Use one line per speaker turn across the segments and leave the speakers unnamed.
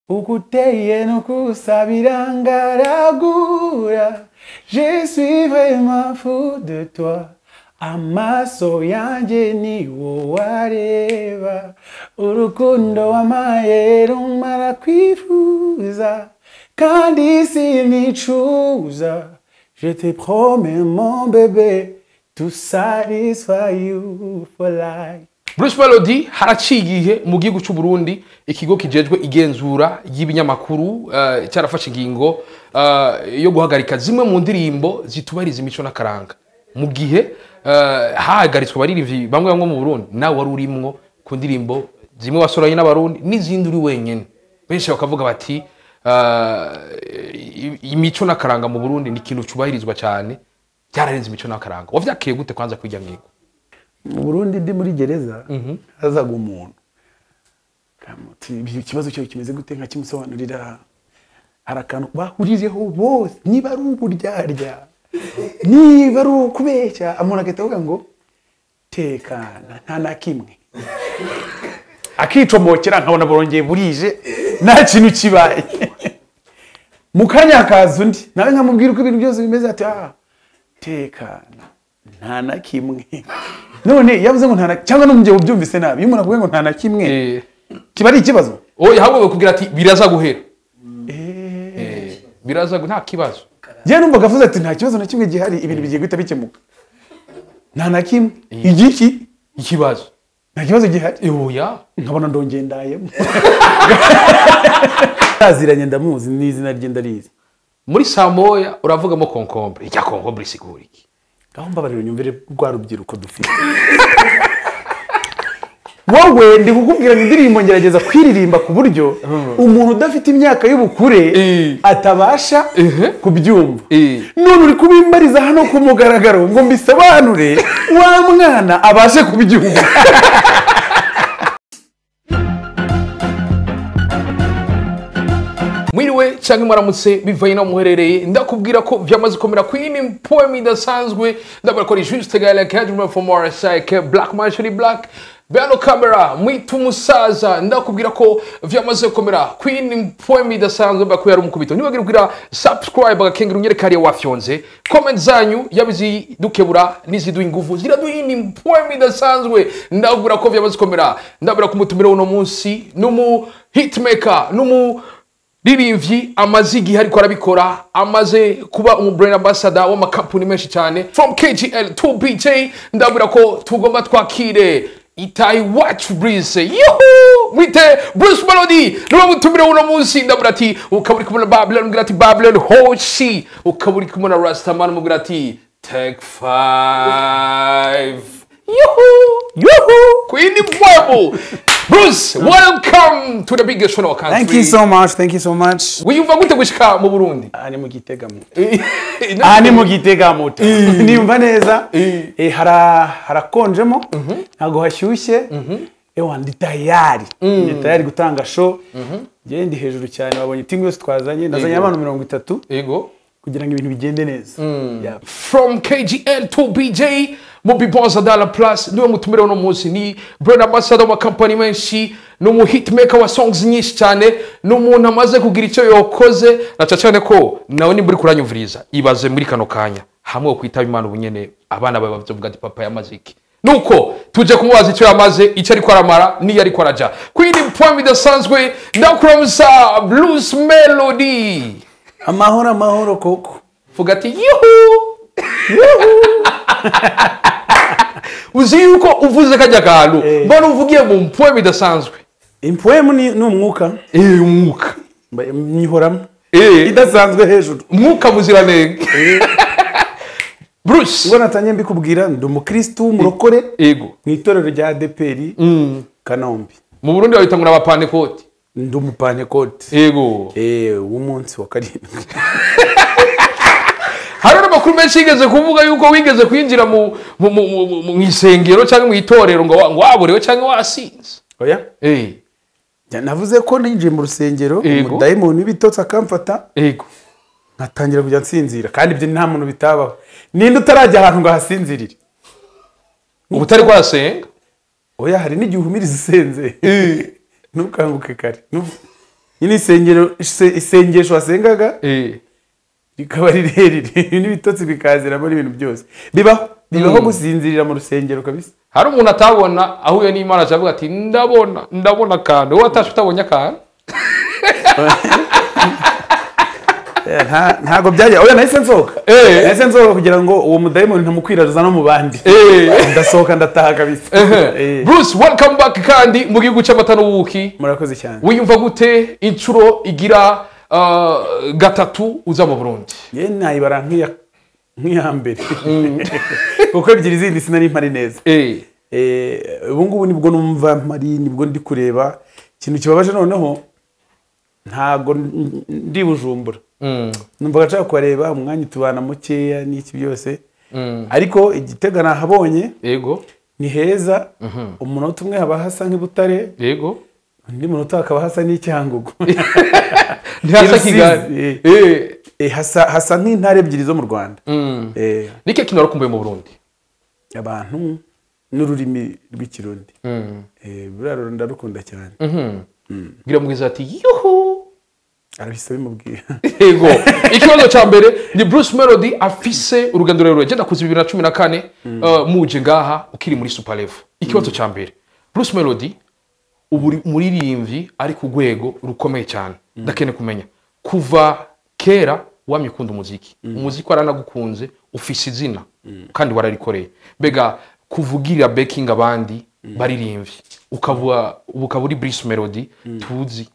Ukuteye no kusabirangaragura. Je suis vraiment fou de toi. Amaso yanjye ni wowe areba. Urukundo wampaye rumara kwifuza. Kandi sinicuza. Je te promets mon bébé to satisfy you for life.
Bruce Melody, haraciye igihe mu gihugu cy'u Burundi ikigo kijejwe igenzura ry'ibinyamakuru cyarafashe ingingo yo guhagarika zimwe mu ndirimbo zitubahiriza imico n'akaranga. Mu gihe hahagaritswe abaririmbyi bamwe bamwe mu Burundi, nawe wari urimwo ku ndirimbo zimwe wasoranye n'abarundi n'izindi uri wenyene. Benshi bakavuga bati imico n'akaranga mu Burundi ni ikintu cubahirizwa cyane, byararenze imico n'akaranga. Wavyakiriye gute kwanza kwirya ngingo?
Mu Burundi ndi muri gereza hazaga umuntu ikibazo cyawe kimeze gute, nkakimusobanurira. Hari akantu bahurijeho bose, niba ari uburyarya niba ari ukubeshya, umuntu agahita avuga ngo tekana nta na kimwe, akicomokera nkabona burongeye burije nta kintu kibaye. Mu kanya hakaza undi nawe nkamubwira uko ibintu byose bimeze, ati ah tekana nta na kimwe. None yavuze ngo nta na, cyangwa n'umugabo ubyumvise nabi, iyo umuntu avuga ngo nta na kimwe kiba ari ikibazo.
Oya, ahubwo bakubwira ati biraza guhera. Biraza nta kibazo.
Njye numvaga avuze ati nta kibazo na kimwe gihari, ibintu bigiye guhita bikemuka. Nta na kimwe. Igiki?
Ikibazo.
Nta kibazo gihari.
Oya,
nkabona ndongeye ndayemo. Aziranye ndamuzi n'izina rye ndarizi.
Muri Samoya uravugamo concombre. Ijya concombre isigura iki?
Aho mbabarira nyumvire rwa rubyiruko dufite. Wowe ndi kukubwira ngo indirimbo ngerageza kwiririmba ku buryo umuntu udafite imyaka y'ubukure atabasha kubyumva. None uri kubimbariza hano ku mugaragaro ngo mbisobanure wa mwana abashe kubyumva.
Mwiriwe cyangwa mwaramutse bivaye no muherereye, ndakubwira ko vyamaze komera Queen poem idasanzwe. Ndabara ko ari Juste Gaël Academy from RSI Black Marshall Black Bano camera mwitu musaza. Ndakubwira ko vyamaze komera Queen poem idasanzwe bakuye ari umukubito. Nibagira kugira subscribe agakengera unyereka ari wafyonze. Comment zanyu yabizi dukebura nizidu inguvu ziraduhini poem idasanzwe. Ndakubwira ko vyamaze komera. Ndabara kumutumira uno munsi numu hitmaker numu ririmvyi amazigi hariko arabikora, amaze kuba umu brand ambassador w'amakampuni menshi cyane from KGL to BJ. Ndabura ko tugomba twakire Itayi Watch Bruce. Yuhu! Mwite Bruce Melody niwe mutumire uno munsi. Ndabura ati ukaba uri kumwe na Babylon, mbwira ati Babylon Hoshi, ukaba uri kumwe na Rastaman, mbwira ati take 5. Yuhu! Yuhu! Queen Bwabo. Bruce, welcome to the biggest show in our country.
Thank you so much, thank you so much.
Wiyumva gute gushika mu Burundi?
Ani mu Gitega muto. Ani mu Gitega muto. Niyumva neza. Harakonjemo, ntago hashyushye. Ewa ndi tayari. Ndi tayari gutanga show. Ngiye ndi hejuru cyane, wabonye team yose twazanye, nazanye abantu 30.
Yego.
Kugira ngo ibintu bigende neza.
From KGL to BJ, Mubi Bonza Dollar Plus, niwe mutumire uno munsi. Ni brand ambassador wa company menshi, numu hitmaker wa songs nyinshi cyane, numuntu amaze kugira icyo yokoze, na cyane ko nawe ni muri kuranyumviriza. Ibaze muri kano kanya hamwe kwitaba Imana ubunyene abana bawe bavuga ati papa yamaze iki. Nuko tuje kumubaza icyo yamaze, icyo ariko aramara, niyo ariko araja. Queen poem idasanzwe, ndakuramusa Bruce Melody.
Amahoro amahoro koko.
Vuga ati yuhu. Yuhu. Uzi yuko uvuze kajya kantu mbona uvugiye mu poem idasanzwe.
Impoem ni umwuka.
Umwuka.
Nyihoramo. Idasanzwe hejuru.
Umwuka muziranenge. Bruce,
ubwo natangiye mbikubwira ndi umukristo w'umurokore.
Yego.
Mu itorero rya ADPR Kanombe.
Mu Burundi babita ngo n'abapanekoti.
Ndi umupanekoti.
Yego.
W'umunsi wa karindwi.
Hari amakuru menshi yigeze kuvuga yuko wigeze kwinjira mu isengero cyangwa mu itorero ngo waborewe cyangwa wasinze.
Oya? Navuze ko ninjiye mu rusengero umudayimoni w'ibitotsi akamfata.
Yego.
Nkatangira kujya nsinzira kandi ibyo nta muntu bitabaho. Ninde utarajya ahantu ngo ahasinzirire?
Ubutari kwasenga?
Oya, hari n'igihe uhumiriza isenze. Ntukanguke kare. Nyine isengero isengesho wasengaga rikaba rirerire n'ibitotsi bikaziramo n'ibintu byose. Bibaho gusinzirira mu rusengero kabisa.
Hari umuntu atabona ahuye n'Imana avuga ati ndabona akantu, wowe atashe utabonye akantu.
Ntago byajya. Oya nahise nsohoka. Nahise nsohoka kugira ngo uwo mudayimoni ntamukwiraza no mu bandi. Ndasohoka ndataha kabisa.
Bruce, welcome back kandi mu gihugu cy'amata n'ubuki.
Murakoze cyane.
Wiyumva gute inshuro igira gatatu uza mu Burundi?
Ye nayibara nk'iya mbere. Kuko ebyiri zindi sinari mpari neza. Ubu ngubu nibwo numva mpari, nibwo ndi kureba. Ikintu kibabaje noneho ntago ndi Bujumbura. Numva gaca kubareba umwanya tubana mukeya n'iki byose. Ariko igitega nahabonye.
Yego.
Ni heza. Umunota umwe haba hasa nk'ibutare.
Yego.
Undi munota hakaba hasa n'icyangugu.
Ntihasa Kigali.
Hasa nk'intare ebyiri zo mu Rwanda.
Nike kintu warakumbuye mu Burundi?
Abantu n'ururimi rw'ikirundi. Buriya ndarukunda cyane.
Bwira mugezi ati yuhu.
Arabisa bimubwira.
Yego. Ikibazo cya mbere ni Bruce Melody afise urugendo rurerure genda kuza 2014 muje ngaha ukiri muri Super Level. Ikibazo cya mbere Bruce Melody ubu muririmbyi ari ku rwego rukomeye cyane. Ndakene kumenya kuva kera wamye ukunda umuziki. Umuziki waranagukunze, ufise izina kandi wararikoreye. Mbega kuvugira backing abandi baririmbyi ukaba uri Bruce Melody tuzi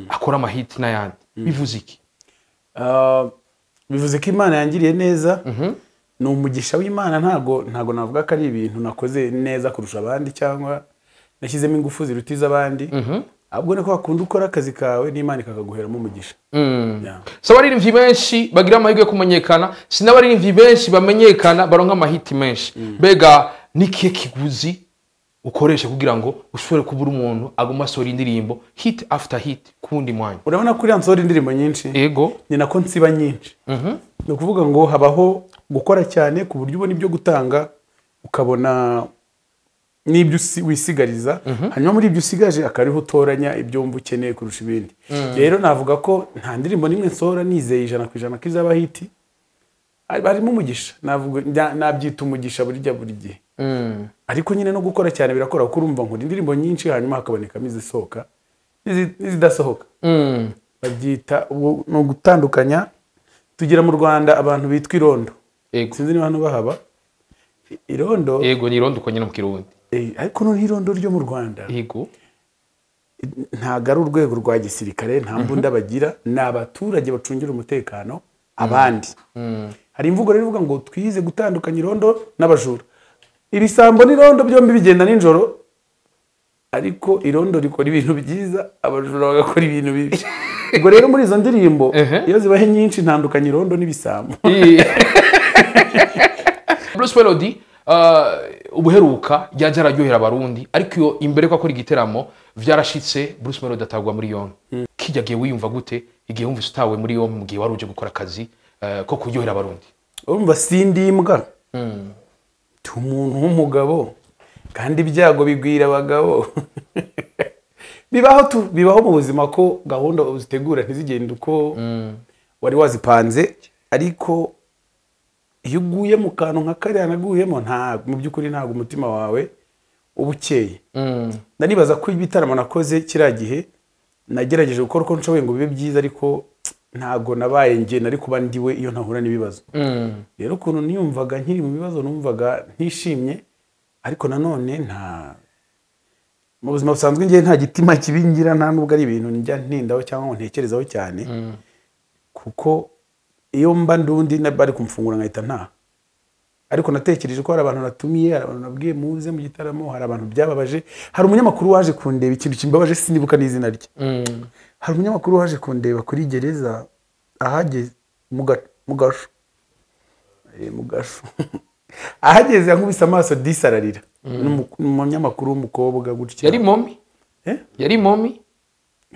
akora amahiti n'ayandi, bivuze iki?
Bivuze ko Imana yangiriye neza. Ni umugisha w'Imana, ntago navuga ko ari ibintu nakoze neza kurusha abandi cyangwa nashyizemo ingufu ziruta iz'abandi. Ahubwo niko wakunda ukora akazi kawe n'Imana ikakaguheramo umugisha.
So abaririmbyi benshi bagira amahirwe yo kumenyekana, si n'abaririmbyi benshi bamenyekana baronka amahiti menshi. Mbega nikihe kiguzi ukoresha kugira ngo ushobore kubura umuntu aguma asohora indirimbo hit after hit kundi mwanya?
Urabona ko uriya nsohora indirimbo nyinshi.
Yego.
Ni nako nsiba nyinshi. Ni ukuvuga ngo habaho gukora cyane ku buryo ubona ibyo gutanga, ukabona n'ibyo wisigariza, hanyuma muri ibyo usigaje akariho utoranya ibyo wumva ukeneye kurusha ibindi. Rero navuga ko nta ndirimbo n'imwe nsohora nizeye 100% ko izaba hit. Harimo umugisha, navuga nabyita umugisha burya buri gihe. Ariko nyine no gukora cyane birakora, kuko urumva nkora indirimbo nyinshi hanyuma hakabonekamo izisohoka n'izidasohoka. Babyita no gutandukanya. Tugira mu Rwanda abantu bitwa irondo. Sinzi niba hano bahaba irondo.
Yego, ni irondo uko nyine mu Kirundi.
Ariko no irondo ryo mu Rwanda.
Yego.
Ntago ari urwego rwa gisirikare, nta mbunda bagira, ni abaturage bacungira umutekano abandi. Hari imvugo rero ivuga ngo twize gutandukanya irondo n'abajura. Ibisambo n'irondo byombi bigenda nijoro, ariko irondo rikora ibintu byiza, abajura bagakora ibintu bibi. Ubwo rero muri izo ndirimbo iyo zibahe nyinshi ntandukanye irondo n'ibisambo.
Bruce Melody ubuheruka yaje araryohera abarundi, ariko iyo imbere ko akora igiteramo vyarashitse Bruce Melody atagwa muri yombi. Kijya gihe wiyumva gute igihe wumvise utawe muri yombi mu gihe wari uje gukora akazi ko kuryohera abarundi?
Urumva sindi imbwa. Umuntu w'umugabo kandi ibyago bigwira abagabo. Bibaho bibaho mu buzima ko gahunda uzitegura ntizigende uko wari wazipanze, ariko iyo uguye mu kantu nka kariya naguyemo, nta mu by'ukuri ntabwo umutima wawe uba ukeye. Ndanibaza ko ibitaramo nakoze kiriya gihe nagerageje gukora uko nshoboye ngo bibe byiza, ariko ntago nabaye nge nari kuba ndiwe iyo ntahura n'ibibazo. Rero ukuntu niyumvaga nkiri mu bibazo numvaga ntishimye, ariko nanone nta mu buzima busanzwe ngiye nta gitima kibingira, nta nubwo ari ibintu njya ntindaho cyangwa ngo ntekerezaho cyane, kuko iyo mba ndundi bari kumfungura nkahita ntaha. Ariko natekereje ko hari abantu natumiye, hari abantu nabwiye muze mu gitaramo, hari abantu byababaje. Hari umunyamakuru waje kundeba, ikintu kimbabaje sinibuka n'izina rye. Hari umunyamakuru waje kundeba kuri gereza ahageze mu gasho. Ahageze yankubise amaso disararira. Umunyamakuru w'umukobwa gutya.
Yari momi? Yari momi?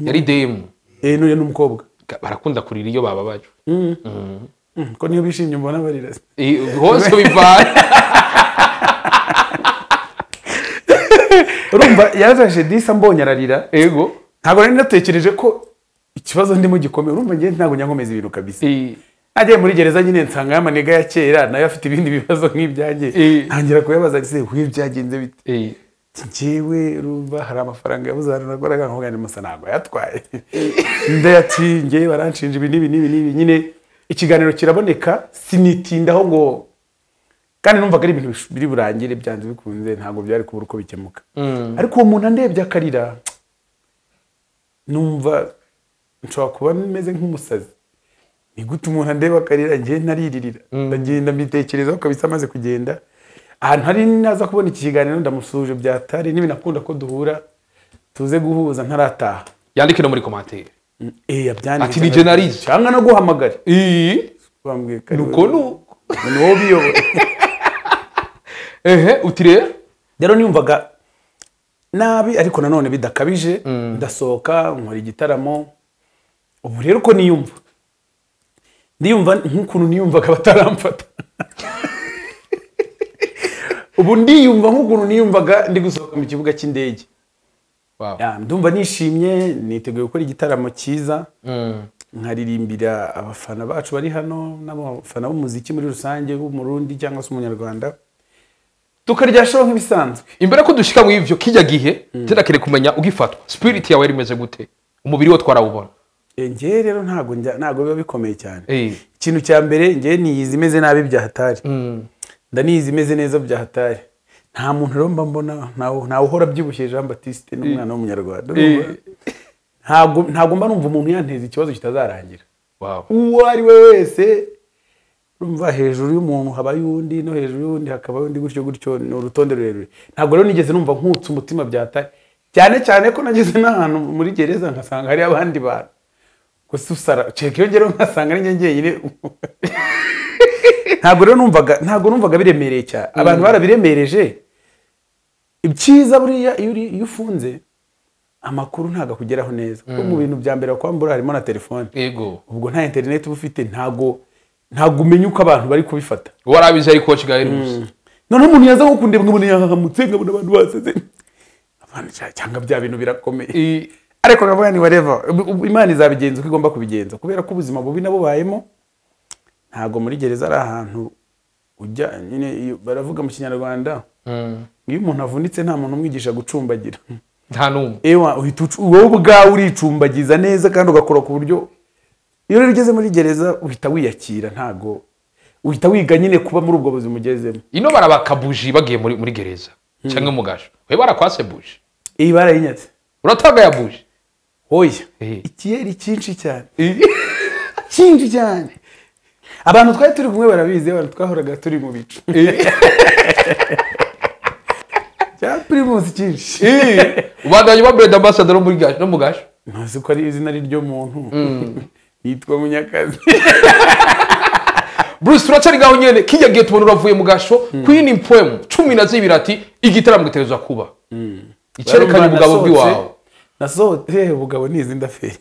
Yari demu.
N'uyu ni umukobwa.
Barakunda kurira iyo bababaje.
Ko niyo bishimye mbona barira.
Hose bivana.
Urumva yaje disa mbonye ararira.
Yego.
Ntabwo nari natekereje ko Ikibazo ndimo gikomeye, urumva ngiye ntabwo nyankomeza ibintu kabisa. Agiye muri gereza nyine nsanga y'amaniga ya kera nayo afite ibindi bibazo nk'ibyanjye, ntangira kuyabaza ese we byagenze bite? Njyewe urumva hari amafaranga yabuze ahantu nakoraga nkavuga ni musa ntabwo yatwaye. Ndayati njyewe baranshinja ibi n'ibi n'ibi n'ibi, nyine ikiganiro kiraboneka sinitindaho ngo kandi numvaga ari ibintu biri burangire byanze bikunze, ntabwo byari kubura uko bikemuka. Ariko uwo muntu andebye akarira numva nshobora kuba meze nk'umusazi. Ni gute umuntu andeba akarira njye nariririra? Ndagenda mbitekerezaho kabisa amaze kugenda. Ahantu hari naza kubona iki kiganiro ndamusuje byatari n'ibinakunda ko duhura tuze guhuza ntarataha.
Yandike no muri commentaire.
Yabyandike.
Ati ni journalist
cyangwa no guhamagara. Bambwiye kare.
Nuko
ni wowe biyoboye.
Utire
rero niyumvaga nabi ariko nanone bidakabije, ndasohoka nkora igitaramo. Ubu rero ko niyumva ndiyumva nk'ukuntu niyumvaga bataramfata. Ubu ndiyumva nk'ukuntu niyumvaga ndi gusohoka mu kibuga cy'indege.
Wow.
Ndumva nishimye, niteguye gukora igitaramo cyiza, nkaririmbira abafana bacu bari hano n'abafana b'umuziki muri rusange w'Umurundi cyangwa se Umunyarwanda, tukarya show nk'ibisanzwe.
Imbere ko dushika mu ivyo kijya gihe tendakere kumenya ugifatwa spirit yawe rimeze gute, umubiri wo twarawubona.
Njye rero ntago biba bikomeye cyane. Ikintu cya mbere njye niyizi imeze nabi bya hatari, ndaniyizi imeze neza bya hatari. Nta muntu rero mba mbona ntawe uhora abyibushye Jean Baptiste n'umwana w'Umunyarwanda. Ntago mba numva umuntu yanteza ikibazo kitazarangira. Uwo ari we wese urumva hejuru y'umuntu habayo undi no hejuru y'undi hakaba undi gutyo gutyo, ni urutonde rurerure. Ntabwo rero nigeze numva nkutse umutima byatari, cyane cyane ko nageze n'ahantu muri gereza nkasanga hari abandi bantu. Gusa usara ceka iyo ngero nkasanga ari njye njyenyine. Ntabwo rero numvaga biremereye cyane. Abantu barabiremereje. Ibyiza buriya iyo ufunze amakuru ntago akugeraho neza. Kuko mu bintu bya mbere bakwambura harimo na telefone.
Yego.
Ubwo nta internet uba ufite, ntago umenya uko abantu bari kubifata.
Warabize ari coach Gael gusa.
None umuntu yaza nko kundeba nkabona yahahamutse, nkabona abantu baseze. Abantu cyangwa bya bintu birakomeye. Ariko nkavuga ni whatever, Imana izabigenza uko igomba kubigenza kubera ko ubuzima bubi nabubayemo. Ntago muri gereza ari ahantu ujya nyine, baravuga mu Kinyarwanda iyo umuntu avunitse nta muntu umwigisha gucumbagira.
Nta numwe.
Ewa uhita wowe ubwawe uricumbagiza neza kandi ugakora ku buryo iyo rero ugeze muri gereza uhita wiyakira, ntago uhita wiga nyine kuba muri ubwo buzima ugezemo.
Ino barabaka buji bagiye muri gereza cyangwa mu gasho. We barakwase buji.
Iyi barayinyatse.
Uratanga ya buji.
Oya. Ikiyeri cyinshi cyane. Cyinshi cyane. Abantu twari turi kumwe barabizi, abantu twahoraga turi mu bicu. Cya Primus cyinshi.
Ubandanye ba brand ambassador muri gasho no mu gasho.
Ntazi ko ari izina ryo muntu. Yitwa Munyakazi.
Bruce turacari ngaho nyene kijya gihe tubona uravuye mu gasho Queen Poem 12 ati igitaramo giterezwa kuba. Icerekanye ubugabo bw'iwawe.
Nasohotse ubugabo ni izinda fe.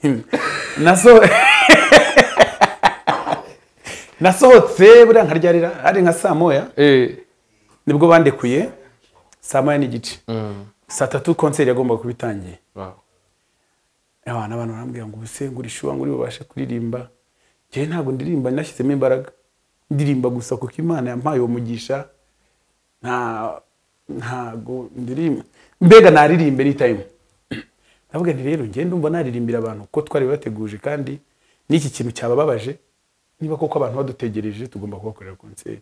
Nasohotse buriya nkaryarira ari nka saa moya. Nibwo bandekuye saa moya n'igice. Saa tatu concert yagomba kubitangiye. Abantu barambwira ngo ubuse ngo urishuwa ngo uribashe kuririmba. Njye ntago ndirimba, nashyizemo imbaraga. Ndirimba gusa kuko Imana yampaye uwo mugisha. Ntago ndirimba. Mbega naririmbe ni time. Ndavuga nti rero njye ndumva naririmbira abantu ko twari bateguje kandi n'iki kintu cyabababaje. Niba koko abantu badutegereje tugomba kubakorera concert.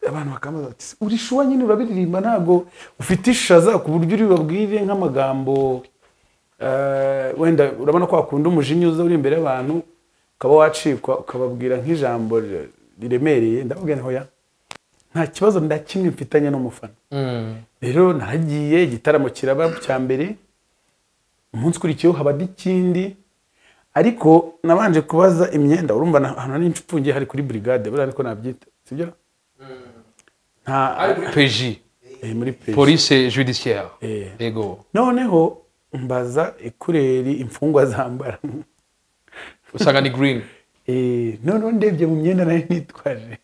Abantu bakambaza bati urishuwa nyine urabiririmba ntago ufite ishaza ku buryo uri babwire nk'amagambo wenda urabona ko akunda umujinya uza uri imbere y'abantu ukaba wacikwa ukababwira nk'ijambo riremereye. Ndavuga nti hoya nta kibazo ndakimwe mfitanye n'umufana. Rero naragiye igitaramo kiraba cya mbere, umunsi ukurikiyeho haba n'ikindi. Ariko nabanje kubaza imyenda, urumva ahantu nari mfungiye hari kuri brigade, buriya niko nabyita, sibyo? Nta
PJ.
Muri PJ.
Police judiciaire. Yego.
Noneho mbaza ikureri imfungwa zambara.
Usanga ni green.
Noneho ndebye mu myenda nari nitwaje.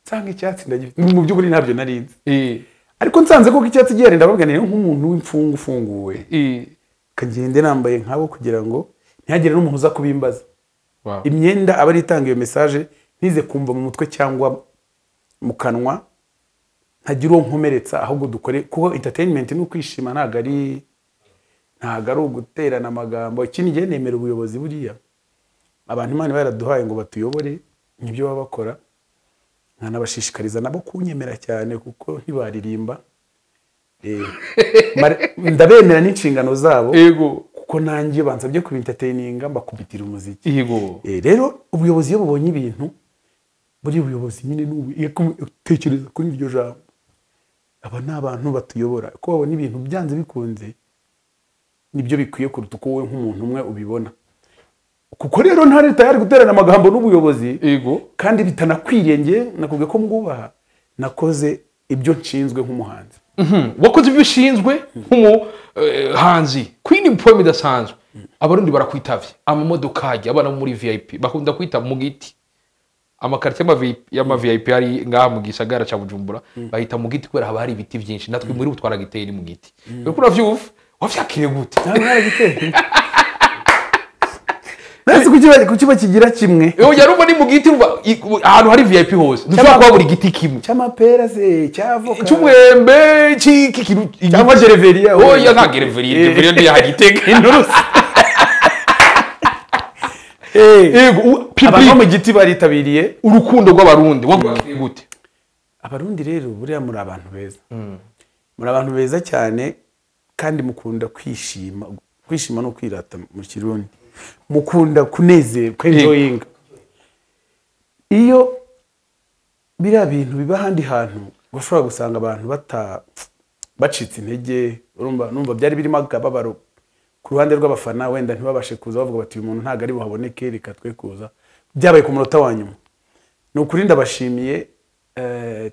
Nsanga icyatsi ndagifite. Mu by'ukuri ntabyo narinzi. Ariko nsanze ko icyatsi gihari ndababwira nti nk'umuntu w'imfungu ufunguwe. Kagende nambaye nkabo kugira ngo Ntihagire n'umuntu uza kubimbaza. Imyenda aba ari itanga iyo message, ntize kumva mu mutwe cyangwa mu kanwa, ntagira uwo nkomeretsa, ahubwo dukore, kuko entertainment ni ukwishima, ntabwo ari uguterana amagambo. Ikindi gihe nemera ubuyobozi, buriya abantu Imana baraduhaye ngo batuyobore, nibyo baba bakora. Nkanabashishikariza nabo kunyemera cyane, kuko ntibaririmba. Ndabemera n'inshingano zabo.
Yego.
Kuko nanjye bansabye kuba entertaininga, mbakubitira umuziki.
Yego.
Rero ubuyobozi iyo bubonye ibintu, buri buyobozi nyine n'ubu tekereza kuri iryo jambo, aba ni abantu batuyobora, ko babona ibintu byanze bikunze nibyo bikwiye kuruta uko wowe nk'umuntu umwe ubibona. Kuko rero ntari tayari guterana amagambo n'ubuyobozi.
Yego.
Kandi bitanakwiriye, nge nakubwiye ko mwubaha, nakoze ibyo nshinzwe nk'umuhanzi.
Wakoze ibyo ushinzwe nk'umuhanzi. Queen poem idasanzwe, Abarundi barakwitavye, amamodoka ajya abana muri VIP bakunda kwita mu giti, amakartie y'ama VIP ari ngaha mu gisagara ca Bujumbura bahita mu giti, kubera haba hari ibiti byinshi. Natwe muri twaragiteye ni mu giti. Uriko uravyumva, wavyakiriye gute?
Nawe mwaragiteye. Nasi kuki bakigira kimwe?
Oya, yarumva ni mu giti, urumva ahantu hari VIP hose ntushobora kuba buri giti kimwe.
Cy'amapera se, cy'avoka,
cy'umwembe, cy'iki kintu.
Cyangwa gereveriya?
Oya, nta gereveriya, gereveriya ntiyahagitega.
Inturusu.
Yego,
Abantu bo
public
mu giti baritabiriye.
Urukundo rw'Abarundi wagwakiriye gute?
Abarundi rero buriya muri abantu beza, muri abantu beza cyane, kandi mukunda kwishima. Kwishima no kwirata mu Kirundi, mukunda kunezerwa, kwenjoyinga. Iyo biriya bintu biba ahandi hantu, ushobora gusanga abantu bata bacitse intege. Urumva, numva byari birimo akababaro ku ruhande rw'abafana, wenda ntibabashe kuza, bavuga bati: "Uyu muntu ntabwo ari buhaboneke, reka twe kuza." Byabaye ku munota wa nyuma. Ni ukuri ndabashimiye,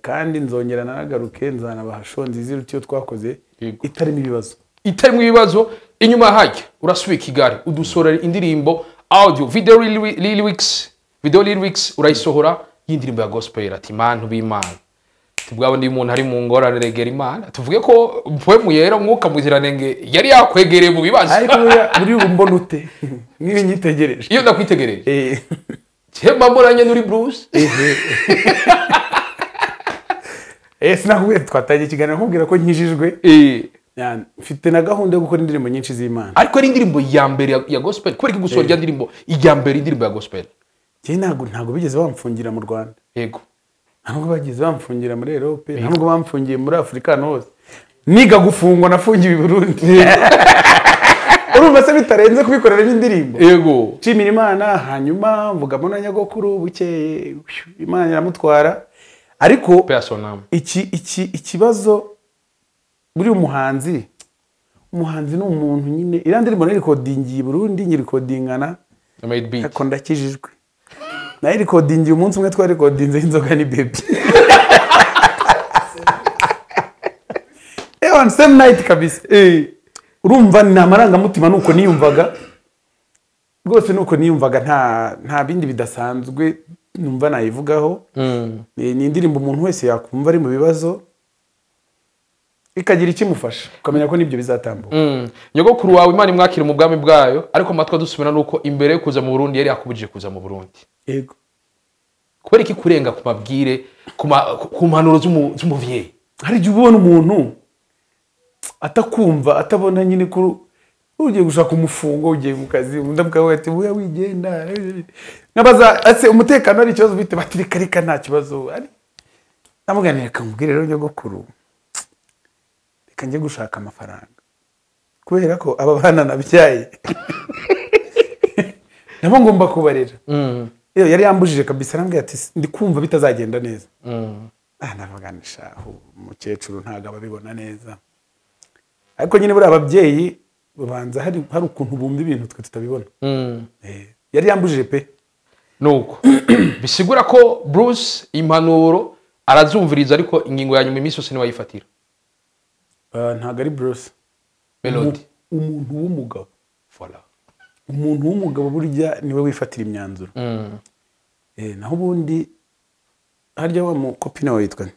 kandi nzongera nanagaruke, nzanabaha show nziza iruta iyo twakoze, itarimo ibibazo.
Itarimo ibibazo. Inyuma hajya urasubiye i Kigali, udusorera indirimbo, audio video lyrics, video lyrics urayisohora y'indirimbo ya gospel, ati: "Mantu b'Imana, tubwabo ndi umuntu ari mu ngorane, regera Imana." Tuvuge ko mpwemu yera, Mwuka Muziranenge yari yakwegereye mu bibazo?
Ariko buriya buri ubu mbona ute nk'iyo nyitegereje?
Iyo ndakwitegereje, mba mbonanye n'uri Bruce.
Sinakubwiye, twatangiye ikiganiro nkubwira ko nkijijwe. Mfite na gahunda yo gukora indirimbo nyinshi z'Imana.
Ariko ari indirimbo ya mbere ya gospel, kubera ko gusohora rya ndirimbo ijya mbere, indirimbo ya gospel?
Njye ntabwo bigeze bamfungira mu Rwanda, ntabwo bageze bamfungira muri Europe, ntabwo bamfungiye muri Afurika, ahantu hose. Niga gufungwa nafungiwe i Burundi. Urumva se bitarenze kubikorera indirimbo?
Yego.
Nshimira Imana, hanyuma mvugamo na nyogokuru, bukeye Imana iramutwara. Ariko
Personam.
iki ikibazo buri umuhanzi ni umuntu nyine. Iriya ndirimbo nayirikodingiye i Burundi, nyirikodingana
Made beat.
Ariko ndakijijwe. Nayirikodingiye umunsi umwe, twarikodinze inzoga ni baby. Ewan, same night kabisa. Urumva ni amarangamutima, nuko niyumvaga rwose, nuko niyumvaga, nta bindi bidasanzwe numva nayivugaho. Ni indirimbo umuntu wese yakumva ari mu bibazo ikagira ikimufasha, ukamenya ko nibyo bizatambuka.
Nyogokuru wawe Imana imwakire mu bwami bwayo, ariko amatwi adusubira nuko imbere yo kuza mu Burundi yari yakubujije kuza mu Burundi.
Yego.
Kubera iki kurenga ku mabwire, ku mpanuro z'umuvyeyi?
Hari igihe ubona umuntu atakumva, atabona nyine ko ugiye gushaka umufungo, ugiye mu kazi, undi akavuga ati: "Buya wigenda." Nkabaza ase umutekano ari ikibazo bite? Bati: "Reka reka, nta kibazo." Ari namugana: "Reka nkubwire rero nyogokuru, reka njye gushaka amafaranga, kubera ko aba bana nabyaye nabo ngomba kubarera." Iyo yari yambujije kabisa, arambwira ati: "Ndi kumva bitazagenda neza." Ah, ndavuga nti: "Shahu, umukecuru ntabwo aba abibona neza." Ariko nyine buriya ababyeyi babanza hari ukuntu bumva ibintu twe tutabibona. Yari yambujije pe.
Nuko bisigura ko Bruce impanuro arazumviriza, ariko ingingo ya nyuma iminsi yose niwe ayifatira.
Ah, ntabwo ari Bruce.
Melody.
Umuntu w'umugabo.
Voilà.
Umuntu w'umugabo burya niwe wifatira imyanzuro. Naho ubundi harya wa mukopine wawe yitwa nde?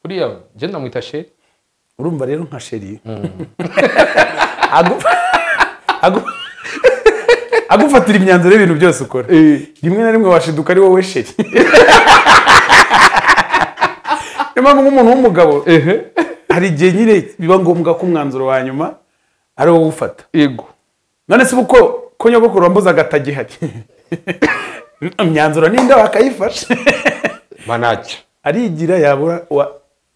Uriya je ndamwita chéri.
Urumva rero nka chéri Agufatira imyanzuro y'ibintu byose ukora. Rimwe na rimwe washiduka ari wowe chéri. Niyo mpamvu nk'umuntu w'umugabo hari igihe nyine biba ngombwa ko umwanzuro wa nyuma ari wowe ufata.
Yego.
None se uko ko nyogokuru wambuzaga atagihari, imyanzuro ninde wakayifasha?
Manajya
arigira yabura,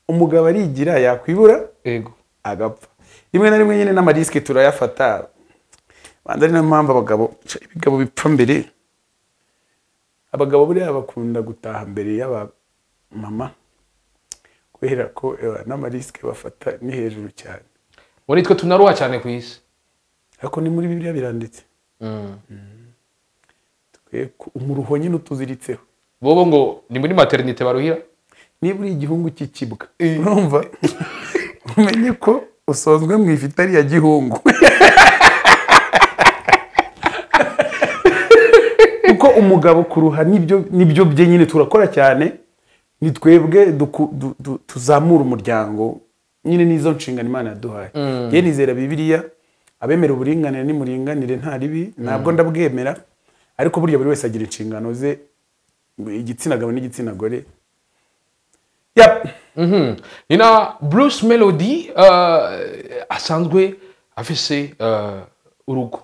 umugabo arigira yakwibura.
Yego.
Agapfa. Rimwe na rimwe nyine n'ama risques turayafata. Banza ari nayo mpamvu abagabo, ibigabo bipfa mbere. Abagabo buriya bakunda gutaha mbere y'abamama kubera ko n'ama risques bafata ni hejuru cyane.
Muri twe tunaruha cyane ku isi.
Ariko ni muri Bibiliya biranditse. Twe umuruho nyine utuziritseho.
Bobo ngo ni muri maternité baruhira.
Niba uri igihungu cy'ikibwa, urumva, umenye ko usonzwe mu ifitari ya gihungu. Kuko umugabo kuruha nibyo bye nyine, turakora cyane, ni twebwe tuzamura umuryango nyine, nizo nshingano Imana yaduhaye. Ye nizera Bibiliya, abemera uburinganire nimuringanire nta ribi, ntabwo ndabwemera, ariko burya buri wese agira inshingano ze, igitsina gabo n'igitsina gore. Yep.
Ni na Bruce Melody asanzwe afise urugo,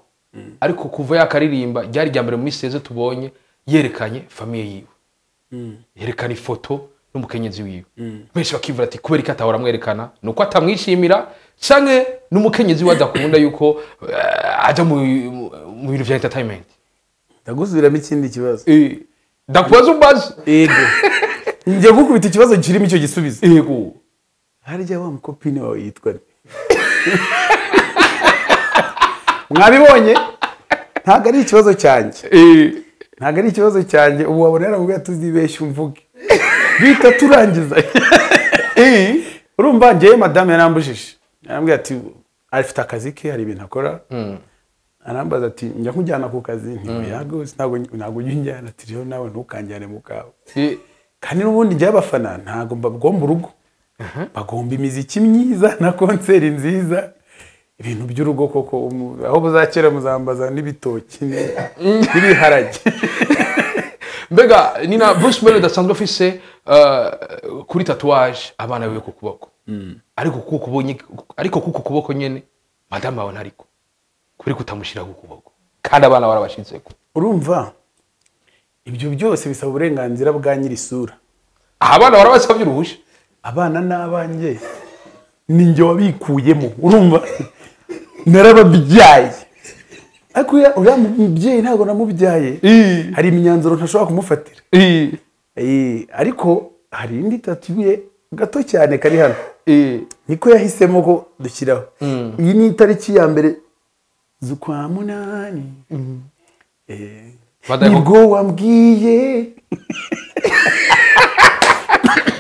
ariko kuva yakaririmba ryari rya mbere mu minsi yeze tubonye yerekanye famille yiwe, yerekana ifoto n'umukenyezi wiwe. Benshi bakivuga ati kubera iki atahora amwerekana, ni uko atamwishimira canke n'umukenyezi we adakunda yuko aja mu bintu vya entertainment.
Ndagusubiramo ikindi kibazo.
Ndakubaza umbaze.
Yego. Njye gukubita ikibazo kirimo icyo gisubizo.
Yego.
Harya wa mukopine wawe yitwa nde? Mwabibonye? Ntabwo ari ikibazo cyanjye. Ntabwo ari ikibazo cyanjye. Ubu wabona yaramubwiye tuzibeshye umvuge. Bita turangiza. Urumva njyewe madame yarambujije. Yarambwiye ati afite akazi ke, hari ibintu akora. Arambaza ati njya nkujyana ku kazi, nti rwose ntabwo ujya unjyana, ati rero nawe ntukanjyane mu kawe. Kandi n'ubundi njye abafana ntabwo bagomba urugo, bagomba imiziki myiza na concert nziza, ibintu by'urugo koko aho buzakera muzambaza n'ibitoki n'ibiharage.
Mbega nina Bruce Melody asanzwe afise kuri tatouage abana biwe ku kuboko, ariko kuko ubonye, ariko kuko kuboko nyene madame wawe ntariko kuri kutamushira ku kuboko kandi abana barabashizeko.
Urumva ibyo byose bisaba uburenganzira bwa nyiri isura.
Abana barabasabye uruhusha.
Abana n'abanjye ni njye wabikuyemo, urumva narababyaye. Ariko uriya mubyeyi ntabwo namubyaye, hari imyanzuro ntashobora kumufatira. Ariko hari indi tatuye gato cyane kari hano, niko yahisemo ko dushyiraho. Iyi ni itariki ya 1 z'ukwa 8. Nibwo wambwiye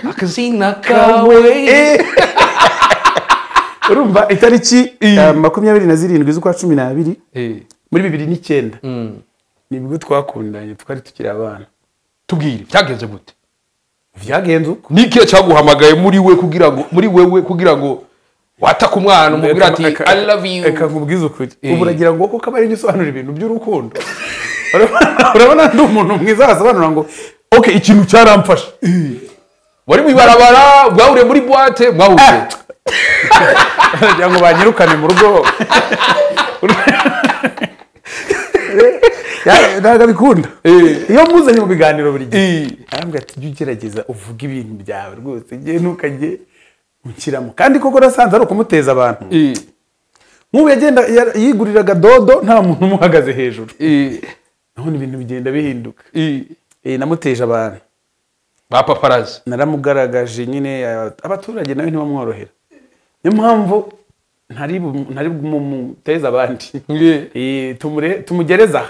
akazina kawe.
Urumva itariki 27 z'ukwa 12 muri 2009 nibwo twakundanye, twari tukiri abana.
Tubwire byagenze gute?
Vyagenze uko
niki cyaguhamagaye muri we kugira ngo muri wewe kugira ngo wataka umwana umubwira ati I love you?
Eka nkubwize ukuri, ubu uragira ngo koko abari ngisobanura ibintu by'urukundo. Urabona ndi umuntu mwiza asobanura ngo okay ikintu cyaramfasha.
Wari mu ibarabara, mwahuriye muri boîte, mwahuriye
kugira ngo banyirukane mu rugo. Ntabwo bikunda. Iyo muzanye mu biganiro buri gihe arambwira ati jya ugerageza uvuge ibintu byawe rwose, ngiye ntukajye unshyiramo. Kandi koko nasanze ari ukumuteza abantu. Nk'ubu yagenda yiguriraga dodo nta muntu umuhagaze hejuru. None ibintu bigenda bihinduka. Namuteje abantu
ba paparazzi,
naramugaragaje nyine, abaturage nawe ntibamworohera. Niyo mpamvu ntari muteza abandi, tumugereza.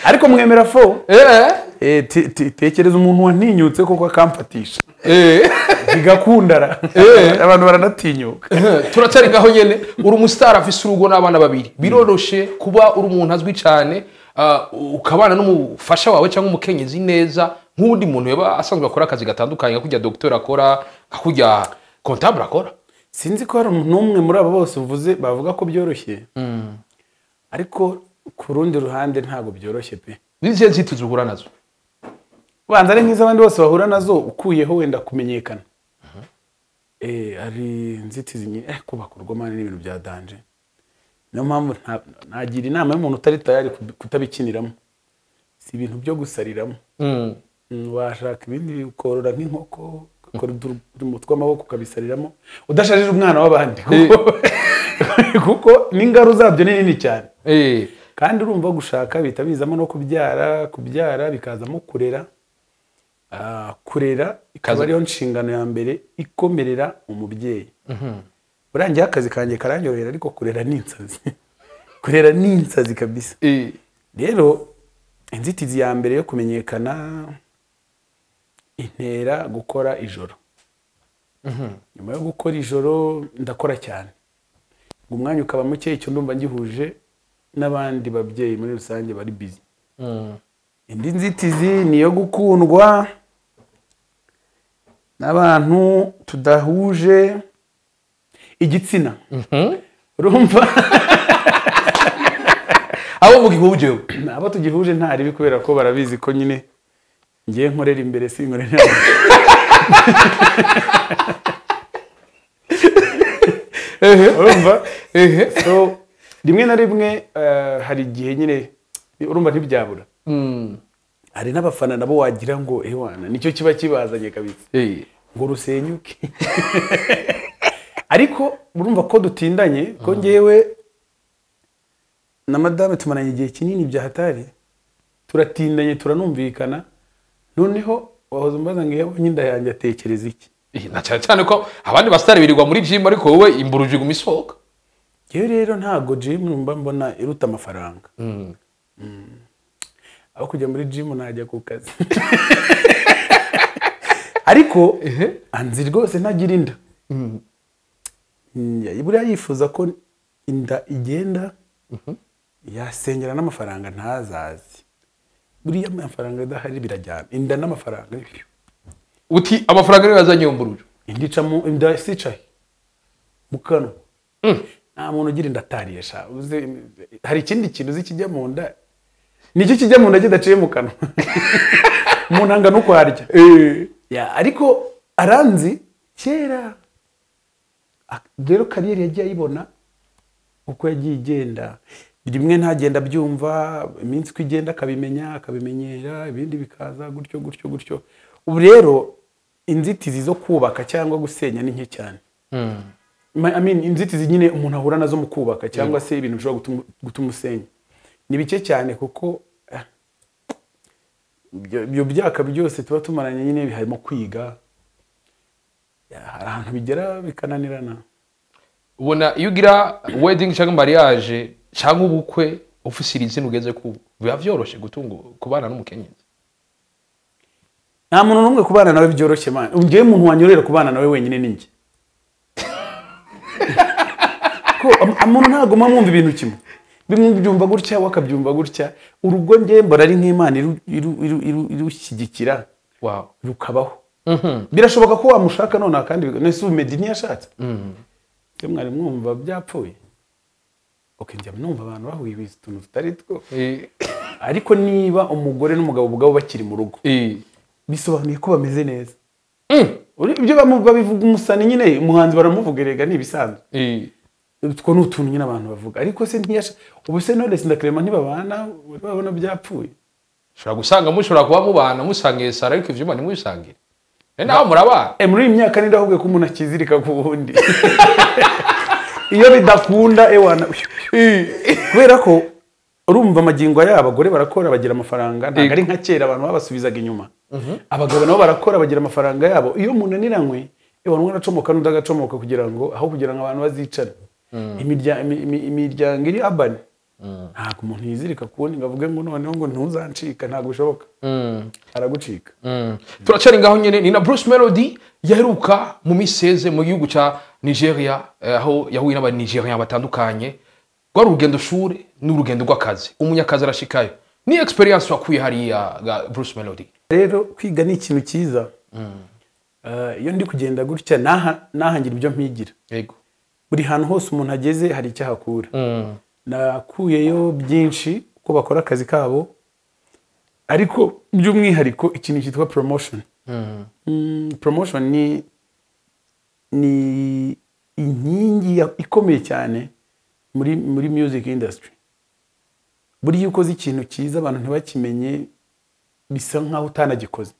Ariko mwemera fo. Tekereza umuntu wantinyutse koko akamfatisha bigakundara, abantu baranatinyuka.
Turacyari ngaho nyene. Uri umustar afise urugo n'abana babiri, biroroshe kuba uri umuntu azwi cyane ukabana n'umufasha wawe cyangwa umukenyezi neza nk'undi muntu yaba asanzwe akora akazi gatandukanye, nka kujya docteur akora, nka kujya comptable akora.
Sinzi ko hari n'umwe muri abo bose uvuze bavuga ko byoroshye, ariko Ku rundi ruhande ntabwo byoroshye pe.
Nizihe nzitizi uhura nazo?
Banza ari nk'iz'abandi bose bahura nazo, ukuyeho wenda kumenyekana. Hari inzitizi nyinshi, kubaka urugo man n'ibintu bya danger. Niyo mpamvu nagira inama y'umuntu utari tayari kutabikiniramo. Si ibintu byo gusariramo. Washaka ibindi, ukorora nk'inkoko, ukora uturimo tw'amaboko ukabisariramo, udashajije umwana w'abandi. Kuko n'ingaru zabyo ni nini cyane. Kandi urumva gushaka bihita bizamo no kubyara, kubyara bikazamo kurera. Kurera ikaba ariyo nshingano ya mbere ikomerera umubyeyi. Burangiye akazi kanjye karanyorohera, ariko kurera ni insazi. Kurera ni insazi kabisa. Rero inzitizi ya mbere yo kumenyekana intera gukora ijoro. Nyuma yo gukora ijoro ndakora cyane, umwanya ukaba muke, icyo ndumva ngihuje n'abandi babyeyi muri rusange bari busy. Indi nzitizi ni iyo gukundwa n'abantu tudahuje igitsina. Urumva
abo mugihuje,
abo tugihuje nta ribi, kubera ko barabizi ko nyine ngiye nkorera imbere sinkorera. Urumva? So rimwe na rimwe hari igihe nyine urumva ntibyabura. Hari n'abafana nabo wagira ngo ewana nicyo kiba kibazanye kabisa, ngo rusenyuke. Ariko urumva ko dutindanye, ko ngewe na madame tumaranye igihe kinini bya hatari, turatindanye turanumvikana. Noneho wahoze umbaza ngo iyo abonye inda yanjye atekereza iki?
Na cyane cyane ko abandi basitari birirwa muri gym, ariko wowe imburuji iguma isohoka.
Yewe rero ntago gym mba mbona iruta amafaranga. Aho kujya muri gym najya ku kazi. Ariko anzi rwose ntagira inda. Buriya yifuza ko inda igenda, yasengera n'amafaranga ntazazi. Buriya amafaranga adahari birajyana, inda n'amafaranga.
Uti amafaranga niyo yazanye imburuji?
Inda icamo, inda sicaye mu kanwa. Nta muntu ugira inda atariye sha. Hari ikindi kintu uzi kijya mu nda, nicyo kijya mu nda kidaciye mu kanwa. Umuntu angana uko arya. Ariko aranzi kera rero kariyeri yagiye ayibona uko yagiye igenda. Rimwe ntagenda abyumva, iminsi uko igenda akabimenya, akabimenyera, ibindi bikaza gutyo gutyo gutyo. Ubu rero inzitizi zo kubaka cyangwa gusenya ni nke cyane. I mean, inzitizi nyine umuntu ahura nazo mu kubaka cyangwa se ibintu bishobora gutuma usenya ni bike cyane, kuko ibyo byaka byose tuba tumaranye nyine harimo kwiga, hari ahantu bigera bikananirana.
Ubona iyo ugira wedding cyangwa mariage cyangwa ubukwe ufisira izina ugeze ku biba byoroshe gutunga kubana n'umukenyezi?
Nta muntu n'umwe kubana nawe byoroshye man. Ngewe umuntu wanyorera kubana nawe wenyine ni njye. Ko umuntu ntago mwumva ibintu kimwe, bimwe byumva gutya wakabyumva gutya. Urugo ngewe mbora ari nk'Imana irushyigikira, rukabaho. Birashoboka ko wamushaka none kandi nese Meddy ntiyashatse. Mwari mwumva byapfuye. Okay, njya numva abantu bahuye utuntu tutari two. Ariko niba umugore n'umugabo ubwabo bakiri mu rugo, bisobanuye ko bameze neza. Ibyo babivuga umusani nyine, umuhanzi baramuvuga erega ni ibisanzwe. Utwo ni utuntu nyine abantu bavuga. Ariko se ntiyasha, ubu se Knowless na Clement ntibabana, babona byapfuye.
Ushobora gusanga mushobora kuba mubana musangiye sara, ariko ivyuma ntimubisangire. Naho murabana.
Muri iyi myaka ni ndahubwe ko umuntu akizirika ku wundi. Iyo bidakunda ewana. Kubera ko urumva amagingo yabo abagore barakora bagira amafaranga, ntabwo ari nka kera abantu babasubizaga inyuma. Abagabo nabo barakora bagira amafaranga yabo. Iyo munaniranywe ewana umwe aracomoka n'undi agacomoka, kugira ngo aho kugira ngo abantu bazicane. Imiryango iri urban, ntabwo umuntu yizirika ku wundi ngo avuge ngo noneho ngo ntuzancika, ntabwo bishoboka. Aragucika.
Turacari ngaho nyene ni na Bruce Melody yaheruka mu miseze mu gihugu ca Nigeria, aho yahuye n'aba Nigerian batandukanye. Rwari urugendo shure n'urugendo rw'akazi. Umunyakazi arashikayo. Ni experience wakuye hariya ga Bruce Melody?
Rero kwiga ni ikintu cyiza. Iyo ndi kugenda gutya nahangira ibyo mpigira. Buri hantu hose umuntu ageze hari icyo ahakura. Nakuyeyo byinshi uko bakora akazi kabo, ariko by'umwihariko ikintu cyitwa promotion. Promotion ni inkingi ikomeye cyane muri music industry. Buriya iyo ukoze ikintu cyiza abantu ntibakimenye, bisa nkaho utanagikoze.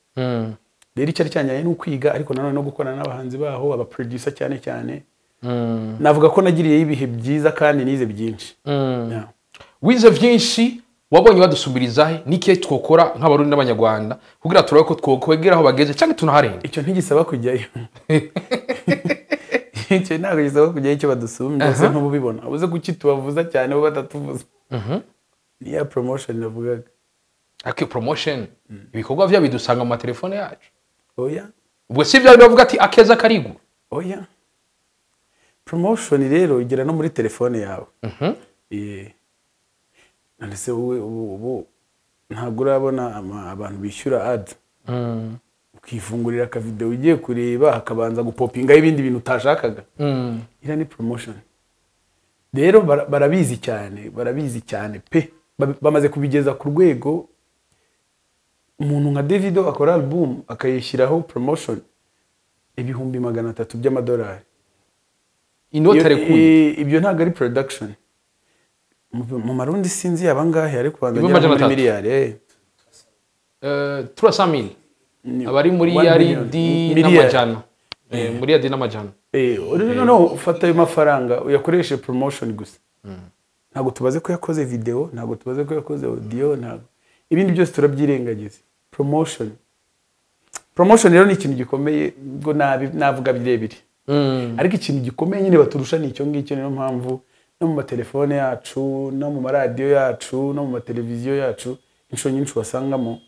Rero icyari cyanjyanye ni ukwiga, ariko nanone no gukorana n'abahanzi baho, aba producer cyane cyane. Navuga ko nagiriyeyo ibihe byiza kandi nize byinshi. Yeah.
Wize byinshi, wabonye badusubiriza he? N'ikihe twokora nk'Abarundi n'Abanyarwanda kugira turabe ko twokwegera aho bageze cyangwa tunaharenga?
Icyo ntigisaba kujyayo, icyo ntabwo gisaba kujyayo. Icyo badusumbye ese ntubibona? Uze kuki tubavuza cyane bo batatuvuza? Ni ya promotion navugaga.
Ariko iyo promotion, ibikorwa byabo bidusanga mu matelefone yacu.
Oya.
Ubwo si bya bavuga ati akeza karigura?
Oya, promotion rero igera no muri telefone yawe. None se wowe ubu ntabwo urabona abantu bishyura ad, ukifungurira akavideo ugiye kureba, hakabanza gupopingaho ibindi bintu utashakaga? Iriya ni promotion. Rero barabizi cyane, barabizi cyane pe. Bamaze kubigeza ku rwego umuntu nka Davido akora album akayishyiraho promotion 300,000 by'amadolari.
Inoti arekuye.
Ibyo ntabwo ari production. Mu marundi sinzi yaba angahe, ariko banza
Ibihumbi
agera muri
300.
miliyari.
300 mille abari muri
One
yaridi
billion. Miliyari.
n'amajana. Muri yaridi n'amajana.
Noneho ufata ayo mafaranga uyakoreshe promotion gusa. Ntabwo tubaze ko yakoze video, ntabwo tubaze ko yakoze audio, ntabwo, ibindi byose turabyirengagiza. Promotion rero ni ikintu gikomeye. Ubwo nabi navuga birebire, ariko ikintu gikomeye nyine baturusha ni icyo ngicyo. Niyo mpamvu no mu matelefone yacu, no mu maradiyo yacu, no mu mateleviziyo yacu, inshuro nyinshi wasangamo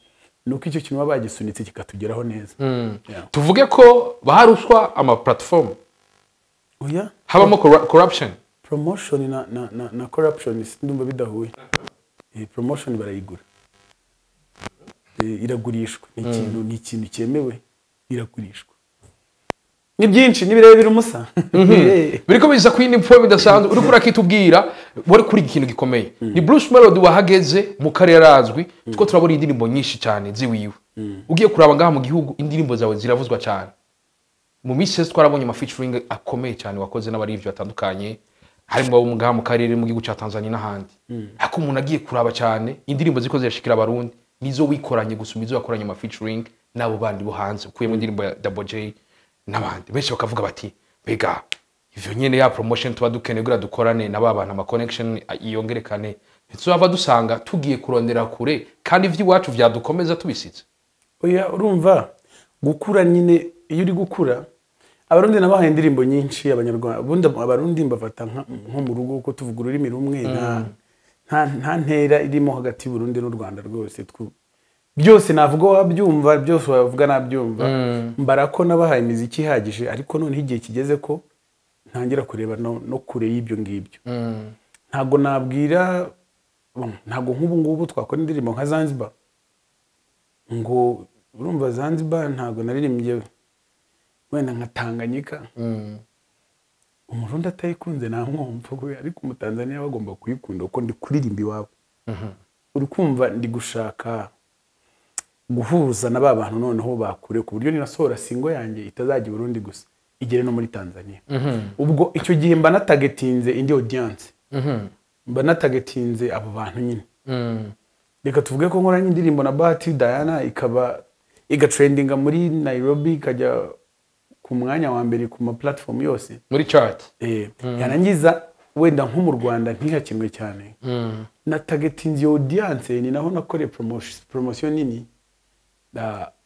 ni uko icyo kintu baba bagisunitse kikatugeraho neza. Yeah.
Tuvuge ko baha ruswa ama platform?
Oya.
Habamo corruption?
Promotion na corruption ndumva bidahuye. Promotion barayigura. Iragurishwa, ni ikintu cyemewe, iragurishwa. Ni byinshi, ni birebire umusa.
Biriko biza ku yindi mfobe bidasanzwe uriko urakitubwira. Wari kuri ikintu gikomeye, ni Bruce Melody wahageze mu karere arazwi, tuko turabona indirimbo nyinshi cyane ziwiwe. Ugiye kuraba ngaha mu gihugu, indirimbo zawe ziravuzwa cyane. Mu minsi yose twarabonye ama featuring akomeye cyane wakoze n'abarivyo batandukanye, harimo abo ngaha mu karere, mu gihugu cya Tanzania n'ahandi. Ariko umuntu agiye kuraba cyane, indirimbo ziko zirashikira Abarundi nizo wikoranye gusumba izo wakoranye ama featuring n'abo bandi bo hanze, ukuyemo indirimbo ya Double J n'abandi benshi. Bakavuga bati mbega ivyo nyene ya promotion tuba dukeneye kugira dukorane na ba bantu, ama connection yongerekane, ntituzava dusanga tugiye kurondera kure kandi ivy'iwacu vyadukomeza tubisize?
Oya, urumva gukura nyine, iyo uri gukura, Abarundi nabahaye indirimbo nyinshi. Abanyarwanda ubundi, Abarundi mbafata nko mu rugo kuko tuvuga ururimi rumwe. Nta ntera irimo hagati y'Uburundi n'u Rwanda rwose. Byose navuga wabyumva, byose wavuga nabyumva. Mbara ko nabahaye imiziki ihagije, ariko noneho igihe kigeze ko ntangira kureba no kure y'ibyo ngibyo. Ntabwo nabwira, ntabwo nk'ubu ngubu twakora indirimbo nka Zanzibar, ngo urumva Zanzibar ntabwo naririmbye wenda nka Tanganyika. Umurundi atayikunze namwumva, ariko Umutanzaniya bagomba kuyikunda kuko ndi kuririmba iwabo. Uri kumva ndi gushaka guhuza na ba bantu noneho bakure, ku buryo ninasohora single yanjye itazajya i Burundi gusa, igere no muri Tanzania. Ubwo icyo gihe mba natagetinze indi audience, mba natagetinze abo bantu nyine. Reka tuvuge ko nkoranye indirimbo na Bahati Diana, ikaba igatrendinga muri Nairobi, ikajya ku mwanya wa mbere ku ma platform yose
muri chart.
Yarangiza wenda nko mu Rwanda ntihakinwe cyane. Na targetinze iyo audience, ni naho nakoreye promotion nini.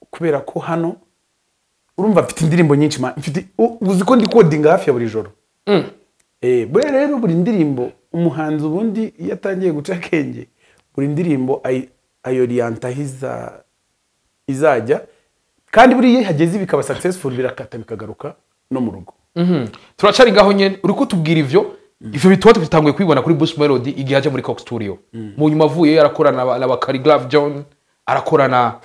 Kubera ko hano urumva mfite indirimbo nyinshi, mfite uzi ko ndi kodinga hafi ya buri joro. Buriya rero buri ndirimbo, umuhanzi ubundi iyo atangiye guca akenge, buri ndirimbo ayoriyanta aho izajya, kandi buriya iyo ihageze bikaba successful, birakata bikagaruka no mu rugo.
Turacari ngaho nyene. Uri kutubwira ivyo bituma tutanguye kubibona kuri Bruce Melody igihe aje muri Coke Studio. Mu nyuma avuye arakorana na ba Khaligraph John, arakorana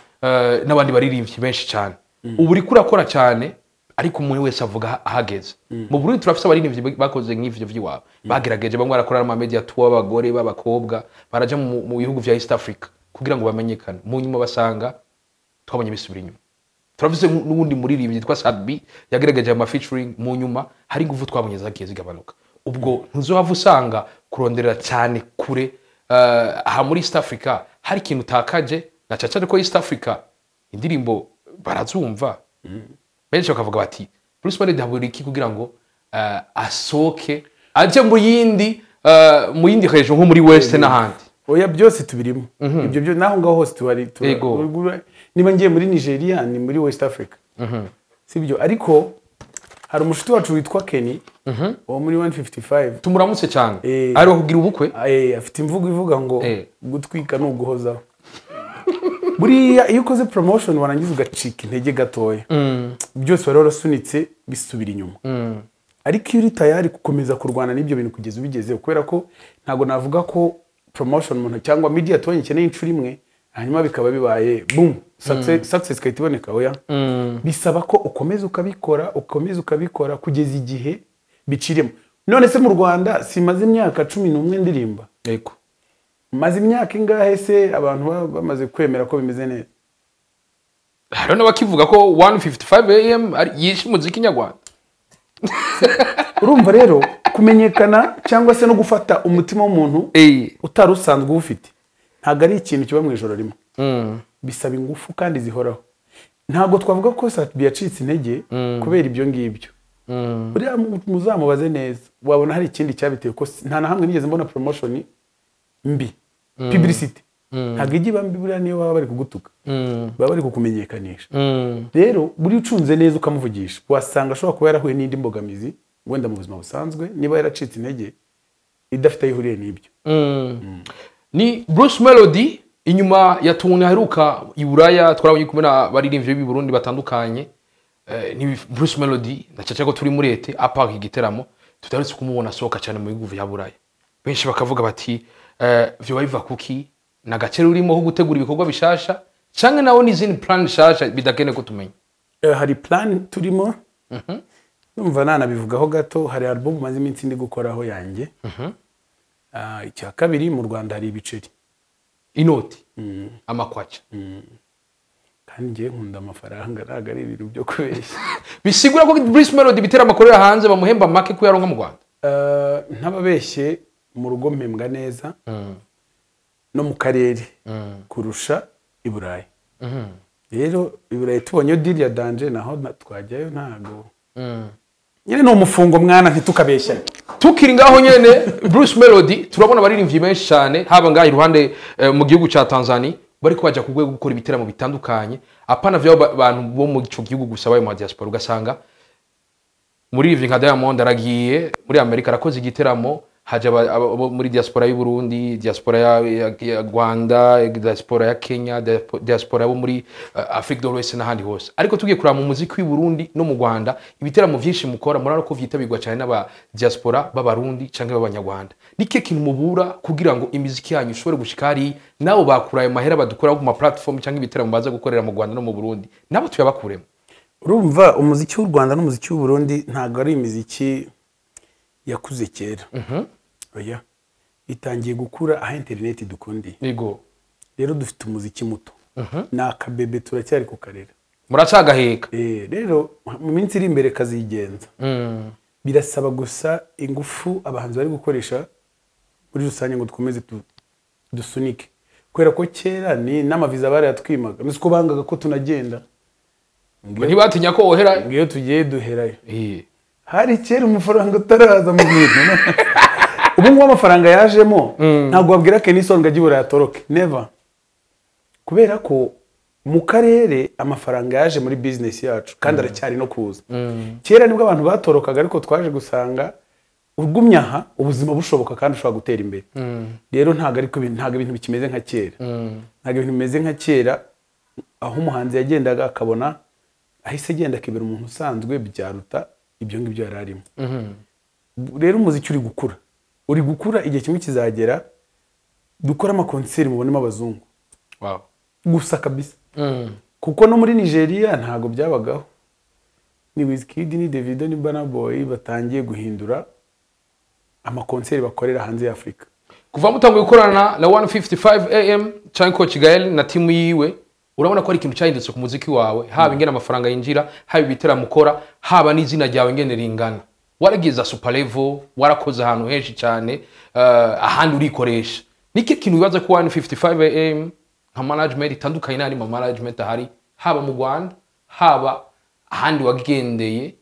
n'abandi baririmbyi benshi cyane. Ubu uriko urakora cyane. Ariko umuntu wese avuga ahageze. Mu Burundi turafise abaririmbyi bakoze nk'ivyo vy'iwabo, bagerageje, bamwe barakora ama media tour, b'abagore, b'abakobwa, baraja mu bihugu vya East Africa kugira ngo bamenyekane. Mu nyuma basanga twabonye bisubira inyuma. Turafise n'uwundi muririmbyi yitwa Sat-B yagerageje ama featuring, mu nyuma hari ingufu twabonye zagiye zigabanuka. Ubwo ntuzohava usanga kuronderera cyane kure aha muri East Africa hari ikintu utakaje, na cyane ko East Africa indirimbo barazumva? Benshi bakavuga bati Bruce Melody habura iki kugira ngo asohoke aje mu yindi region, nko muri West n'ahandi?
Oya, byose tubirimo ibyo byo, naho ngaho hose tubari. Niba ngiye muri Nigeria, ni muri West Africa, sibyo? Ariko hari umushuti wacu witwa Kenny wo muri 155.
Tumuramutse cyane. Ari kugira ubukwe.
Afite imvugo ivuga ngo gutwika ni uguhozaho. Buriya iyo ukoze promotion warangiza ugacika intege gatoya, byose wari warasunitse bisubira inyuma. Ariko iyo uri tayari gukomeza kurwana n'ibyo bintu kugeza ubigezeho, kubera ko ntabwo navuga ko promotion umuntu cyangwa media tubonye ikeneye inshuro imwe hanyuma bikaba bibaye boom, success igahita iboneka, oya. Bisaba ko ukomeza ukabikora, ukomeza ukabikora kugeza igihe biciremo. None se mu Rwanda simaze imyaka 11 ndirimba?
Yego.
Maze imyaka ingahe se abantu bamaze kwemera ko bimeze neza?
Hariho n'abakivuga ko 155 AM yishe umuziki nyarwanda.
Urumva rero, kumenyekana cyangwa se no gufata umutima w'umuntu utari usanzwe uwufite ntabwo ari ikintu kiba mu ijoro rimwe. Bisaba ingufu kandi zihoraho. Ntabwo twavuga ko Sat-B yacitse intege kubera ibyo ngibyo. Buriya muzamubaze neza, wabona hari ikindi cyabiteye, ko nta na hamwe nigeze mbona promotion mbi. Publicity ntabwo ijya iba mbi. Buriya niyo baba bari kugutuka, baba bari kukumenyekanisha. Rero buriya ucunze neza ukamuvugisha, wasanga ashobora kuba yarahuye n'indi mbogamizi wenda mu buzima busanzwe, niba yaracitse intege, idafite aho ihuriye n'ibyo.
Ni Bruce Melody inyuma ya tournée aheruka i Buraya, twarabonye kumwe n'abaririmbyi b'i Burundi batandukanye. Ni Bruce Melody na caca ko turi muri été, à part igiteramo, tutaretse kumubona asohoka cyane mu bihugu vya Buraya. Benshi bakavuga bati vyoba biva kuki? Na gace rurimo ho gutegura ibikorwa bishasha, canke nawo n'izindi plan nshasha bidakeneye ko tumenya?
Hari plan turimo, numva nanabivugaho gato. Hari album maze iminsi ndi gukoraho yanjye. Icya kabiri, mu Rwanda hari ibiceri.
Inoti, amakwaca.
Kandi ngiye nkunda amafaranga, ntabwo ari ibintu byo kubeshya.
Bisigura ko Bruce Melody ibiteramo akorera hanze bamuhemba make ko yaronka mu Rwanda?
Ntababeshye, mu rugo mpembwa neza no mu karere kurusha i Burayi. Rero i Burayi tubonye deal ya danger, naho twajyayo. Ntabwo nyine ni umufungo mwana, ntitukabeshyane.
Tukiri ngaho nyene, Bruce Melody, turabona abaririmbyi benshi cyane, haba ngaha iruhande mu gihugu ca Tanzania, bariko baja ku rwego gukora ibiteramo bitandukanye, apana vy'abo bantu bo mu ico gihugu gusa, bayo mu diaspora. Ugasanga umuririmbyi nka Diamond aragiye muri Amerika, arakoze igiteramo, haja abo muri diaspora y'u Burundi, diaspora ya Rwanda, diaspora ya Kenya, diaspora bo muri Afrique de l'Ouest n'ahandi hose. Ariko tugiye kuraba mu muziki w'i Burundi no mu Rwanda, ibiteramo vyinshi mukora murabona ko vyitabirwa cyane n'aba diaspora b'Abarundi canke b'Abanyarwanda. Ni kihe kintu mubura kugira ngo imiziki yanyu ishobore gushika hariya, nabo bakura ayo mahera badukura ku ma platform canke ibiteramo baza gukorera mu Rwanda no mu Burundi, nabo tuyabakuremo?
Urumva, umuziki w'u Rwanda n'umuziki w'u Burundi ntabwo ari imiziki yakuze kera, oya. Itangiye gukura aho interineti dukundiye. Rero dufite umuziki muto, ni akabebe, turacyari ku karera.
Muracagaheka.
Rero mu minsi iri imbere kazigenza. Birasaba gusa ingufu abahanzi bari gukoresha muri rusange ngo dukomeze dusunike, kubera ko kera ni n'amaviza barayatwimaga, mbese ko bangaga ko tunagenda.
Ntibatinya ko wohera.
Ngo iyo tugiye duherayo. Hari kera amafaranga utaraza mu bintu. Ubu ngubu amafaranga yajemo, ntabwo wabwira Kenny Sol ngo ajye i Burayi atoroke, never, kubera ko mu karere amafaranga yaje muri business yacu kandi aracyari no kuza. Kera nibwo abantu batorokaga, ariko twaje gusanga ugumye aha ubuzima bushoboka kandi ushobora gutera imbere. Rero ntabwo, ariko ntabwo ibintu bikimeze nka kera, ntabwo ibintu bimeze nka kera aho umuhanzi yagendaga akabona ahise agenda akibera umuntu usanzwe byaruta ibyo ngibyo yari arimo. Rero umuziki uri gukura, uri gukura. Igihe kimwe kizagera dukora amakonseri mubonemo abazungu gusa kabisa, kuko no muri Nigeria ntabwo byabagaho. Ni Wizkid, ni Davido, ni Burna Boy batangiye guhindura amakonseri bakorera hanze ya Afurika.
Kuva mutanguye gukorana na 155 AM cyangwa Coach Gael na timu yiwe, urabona ko ari ikintu cyahindutse ku muziki wawe, haba ingene amafaranga yinjira, haba ibiteramo ukora, haba n'izina ryawe ingene ringana. Waragize super level, warakoze ahantu henshi cyane, ahandi urikoresha. Niki kintu wibaza ko 155 AM nka management itandukanye n'andi ma management ahari, haba mu Rwanda, haba ahandi wagendeye,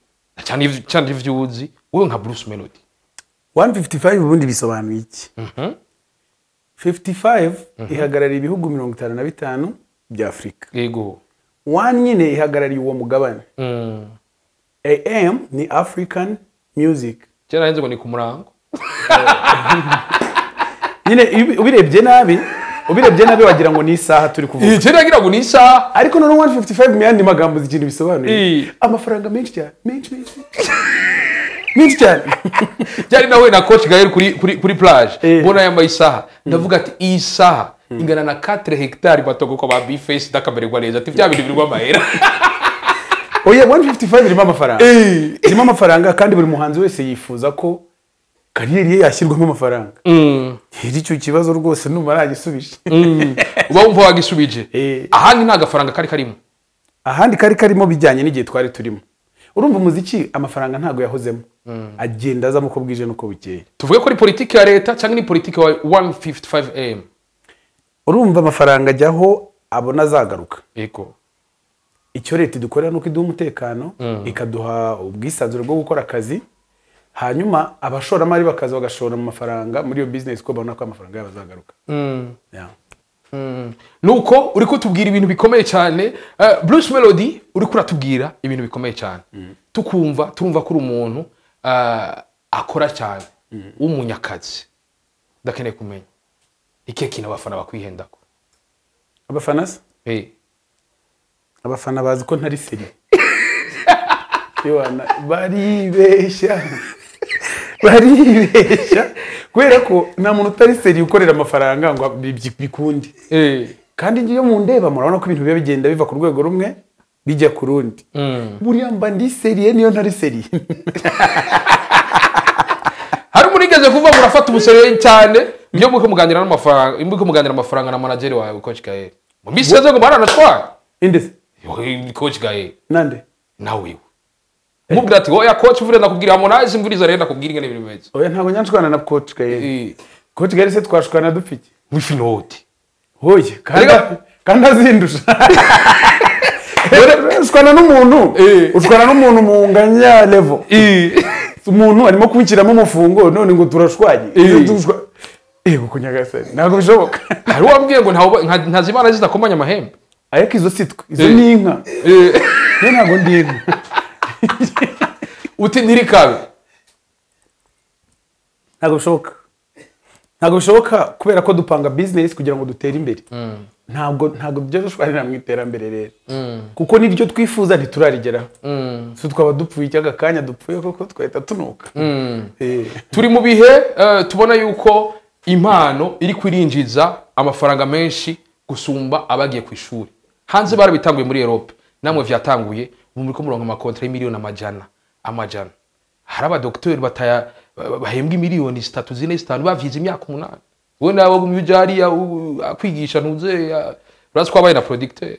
cyane cyane ivyuzi wowe nka Bruce Melody?
155 ubundi bisobanuye iki? 55 ihagarariye ibihugu 55 bya Afurika. One nyine ihagarariye uwo mugabane. AM ni African Music.
Kera narinzi ngo ni ku murango.
Nyine iyo ubirebye nabi wagira ngo ni isaha turi kuvuga.
Iyi kera nagira ngo ni isaha.
Ariko noneho 155 mu yandi magambo uzi ikintu bisobanuye?
Eh.
Amafaranga menshi cyane, menshi, menshi menshi cyane.
Byari nawe na Coach Gael kuri plage. Mbona yambaye isaha, ndavuga ati iyi saha ingana na 4 hectare matongo kwa ba B-Face, ndakamererwa neza, ati bya bintu birimo amahera.
Oya, 155 irimo amafaranga, irimo amafaranga, kandi buri muhanzi wese yifuza ko carrière ye yashyirwamo amafaranga. Rero icyo kibazo rwose numva nagisubije.
Uba wumva wagisubije?
Eh.
Ahandi nta gafaranga kari karimo?
Ahandi kari karimo bijyanye n'igihe twari turimo. Urumva umuziki amafaranga ntabwo yahozemo, agenda azamo uko bwije n'uko bukeye.
Tuvuge ko ari politiki ya leta cyangwa ni politiki wa 155 AM?
Urumva amafaranga ajyaho abona azagaruka. Icyo leta idukorera ni uko iduha umutekano, ikaduha ubwisanzure bwo gukora akazi, hanyuma abashoramari bakaza bagashora mu mafaranga muri iyo business ko babona ko amafaranga yabo azagaruka. Yeah.
Nuko uri kutubwira ibintu bikomeye cyane. Bruce Melody, uri kuratubwira ibintu bikomeye cyane, tukumva turumva ko uri umuntu akora cyane, w'umunyakazi. Ndakeneye kumenya ikihe kintu abafana bakwihendako.
Abafana se?
Hey.
Abafana bazi ko ntari sérieux. Yohana, baribeshya, baribeshya, kubera ko nta muntu utari sérieux ukorera amafaranga ngo bikunde. Kandi ngiyo mundeba murabona ko ibintu biba bigenda biva ku rwego rumwe bijya ku rundi. Buriya mba ndi sérieux niyo ntari sérieux.
Hari umuntu igeze kuva murafata ubusérieux cyane iyo muriko muganira n'amafaranga, muriko muganira amafaranga na manager wawe Coach Gael mu minsi yaze ngo baranatwaye?
Inde se?
Coach Gael.
Nande?
Nawe mubwira ati oya coach, mvura ndakubwira Harmonize, mvuriza rero ndakubwira ingene ibintu bimeze.
Oya, ntabwo nyanshwana na Coach Gael. Coach Gael se twashwana dupfike?
W'ifinoti.
Hoye, kandi kandi azindusha. Ushwana n'umuntu, ushwana n'umuntu munganya level. Umuntu arimo kubikiramo umufungo none ngo turashwanye? Kuko Nyagasani, ntabwo bishoboka.
Hari uwambwiye ngo ntazimana zidakomanya amahembe.
Ariko izo si twe, izo ni inka. Niyo ntabwo ndi inka.
Uti ntirikabe.
Ntabwo bishoboka, ntabwo bishoboka, kubera ko dupanga business kugira ngo dutere imbere. Ntabwo byo dushwanira mu iterambere rero, kuko niryo twifuza ntiturarigeraho. So twaba dupfuye iki aka kanya dupfuye koko twahita tunuka.
Turi mu bihe tubona yuko impano iri kwirinjiza amafaranga menshi gusumba abagiye ku ishuri. Hanze barabitanguye, muri Europe namwe vyatanguye, ubu muriko muronka amakontra y'imiliyoni amajana amajana. Hari abadokiteri bataya bahembwa imiliyoni 3, 4, 5, bavyize imyaka 8. Wowe nawe wagumye uja hariya kwigisha ntuze urazi ko wabaye na producteur.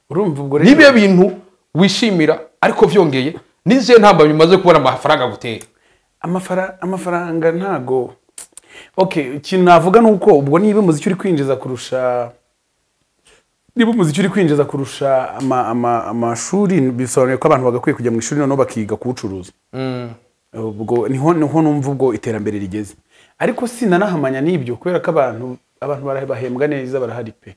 Urumva ubwo rero
Nibihe bintu wishimira, ariko vyongeye nizihe ntambamyi bimaze kubona amafaranga gutera?
Amafaranga ntago, okay, ikintu navuga ni uko ubwo niba umuziki uri kwinjiza kurusha amashuri, bisobanuye ko abantu bagakwiye kujya mu ishuri noneho bakiga kuwucuruza. Ubwo niho numva ubwo iterambere rigeze. Ariko sinanahamanya n'ibyo, kubera ko abantu bahembwa neza barahari pe.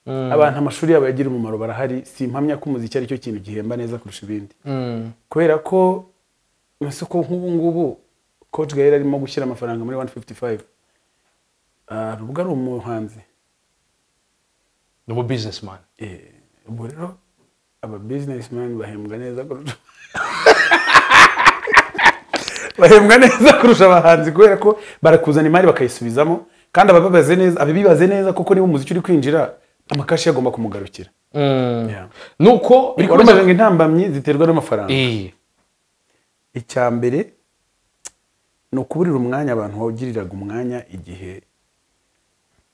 Abantu amashuri yabo yagira umumaro barahari. Simpamya ko umuziki ari cyo kintu gihemba neza kurusha ibindi, kubera ko isoko nk'ubu ngubu Coach Gael arimo gushyira amafaranga muri 155. Ah, ubwo ari umuhanzi?
Ni umu businessman.
Ubwo rero aba businessman bahembwa neza kurusha abahanzi, kubera ko barakuzana imari bakayisubizamo, kandi ababibaze neza, ababibaze neza, kuko niba umuziki uri kwinjira, amakashi agomba kumugarukira. Yeah.
Nuko
Wari umaze ngo intambamyi ziterwa n'amafaranga. Icya mbere ni ukuburira umwanya abantu wawugiriraga umwanya igihe,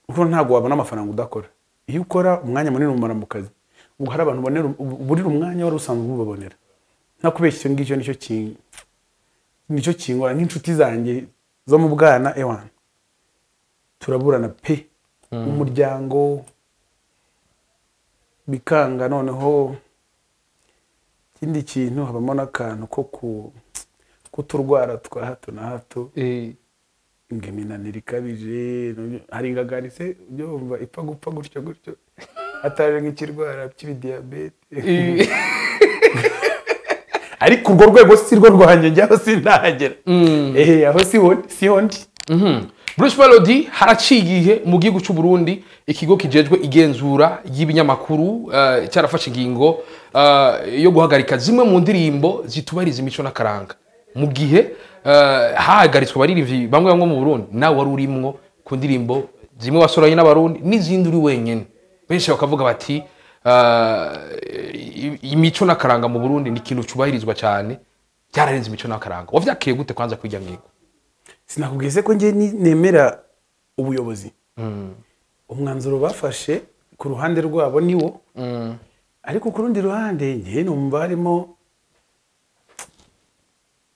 kuko ntabwo wabona amafaranga udakora. Iyo ukora umwanya munini umara mu kazi, ubwo hari abantu uburira umwanya wari usanzwe ubabonera. Ntakubeshya, icyo ngicyo nicyo kingora. Nk'inshuti zanjye zo mu bwana, ewana turaburana pe, umuryango bikanga. Noneho ikindi kintu habamo n'akantu ko kuturwara twa hato na hato, ngo iminaniro ikabije, hari ingagari se ujya ipfa gupfa gutyo gutyo hataje nk'ikirwara cy'ibidiyabete. Ariko urwo rwego si rwo rwanjye, njyaho sinahagera, aho siho ndi.
Bruce Melody, haraciye igihe mu gihugu cy'u Burundi ikigo kijejwe igenzura ry'ibinyamakuru cyarafashe ingingo yo guhagarika zimwe mu ndirimbo zitubahiriza imico n'akaranga. Mu gihe hahagaritswe abaririmbyi bamwe bamwe mu Burundi, nawe wari urimwo ku ndirimbo zimwe wasoranye n'Abarundi n'izindi uri wenyine. Benshi bakavuga bati imico n'akaranga mu Burundi ni ikintu cyubahirizwa cyane, byararenze imico n'akaranga. Wavyakiriye gute kwanza kwijya ngingo?
Sinakubwiye ko njye nemera ubuyobozi. Umwanzuro bafashe ku ruhande rwabo niwo, ariko ku rundi ruhande njye numva harimo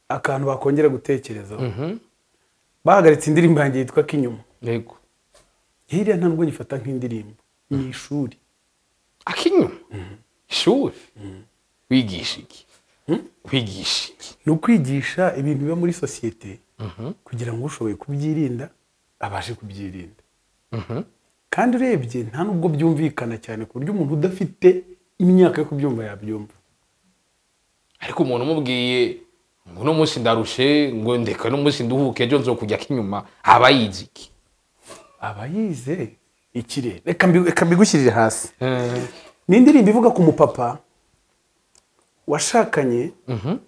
akantu bakongera gutekerezaho. Bahagaritse indirimbo yanjye yitwa Kinyuma.
Yego.
Hirya nta nubwo nyifata nk'indirimbo, ni ishuri.
Akinyuma? Ishuri? Wigisha iki? Wigisha iki?
Ni ukwigisha ibintu biba muri sosiyete kugira ngo ushoboye kubyirinda abashe kubyirinda. Kandi urebye nta nubwo byumvikana cyane ku buryo umuntu udafite imyaka yo kubyumva yabyumva.
Ariko umuntu umubwiye ngo uno munsi ndarushe, ngo ndeka uno munsi nduhuke, ejo nzokujya Kinyuma, aba yize iki?
Aba yize ikirere. Reka mbigushyirire hasi. Ni indirimbo ivuga ku mupapa washakanye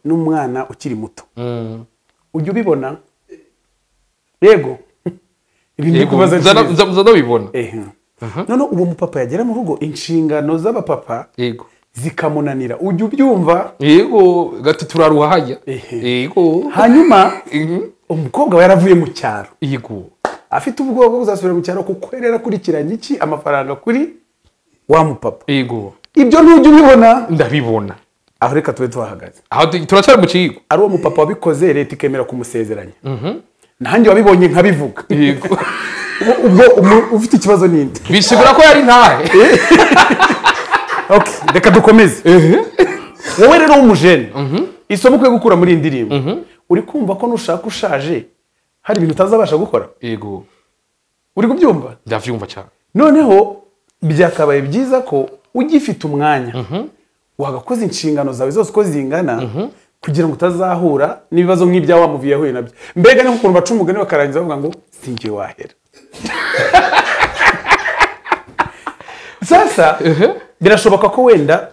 n'umwana ukiri muto. Ujya ubibona? Yego. Ibintu kubaza
nzabibona.
None uwo mupapa yagera mu rugo inshingano z'abapapa
yego
zikamunanira. Ujya ubyumva?
Yego, gati turaruha hajya. Yego.
Hanyuma umukobwa we yaravuye mu cyaro.
Yego.
Afite ubwoba bwo kuzasubira mu cyaro kuko yari yarakurikiranye iki amafaranga kuri wa mupapa.
Yego.
Ibyo ntujya ubibona?
Ndabibona.
Aho reka tube tuhahagaze.
Aho turacyari mu kigo.
Ari uwo mupapa wabikoze leta ikemera kumusezeranya. Nanjye wabibonye nkabivuga.
Yego.
Ubwo ufite ikibazo ninde?
Bisigura ko yari ntahe.
Okay, reka dukomeze. Wowe rero w'umujene, isomo ukwiye gukura muri iyi ndirimbo, uri kumva ko nushaka ushaje hari ibintu utazabasha gukora?
Yego.
Uri kubyumva?
Ndavyumva cyane.
Noneho byakabaye byiza ko ugifite umwanya wagakoze inshingano zawe zose uko zingana kugira ngo utazahura n'ibibazo nk'ibya wa muvi yahuye nabyo. Mbega ni ukuntu baca umugani bakarangiza bavuga ngo sinjye wahera. Sasa birashoboka ko wenda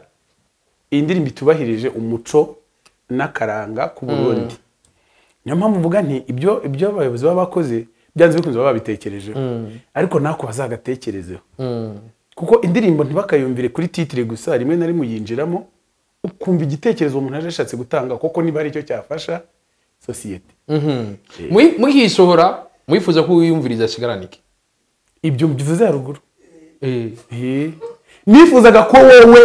iyi ndirimbo itubahirije umuco n'akaranga ku Burundi. Niyo mpamvu mvuga nti ibyo abayobozi baba bakoze byanze bikunze baba babitekerejeho, ariko nako bazagatekerezeho. Kuko indirimbo ntibakayumvire kuri titre gusa, rimwe na rimwe uyinjiramo ukumva igitekerezo umuntu aje ashatse gutanga koko niba ari cyo cyafasha sosiyete.
Muhisohora mwifuza ko wiyumviriza sigarana iki?
Ibyo mbivuze haruguru. Nifuzaga ko wowe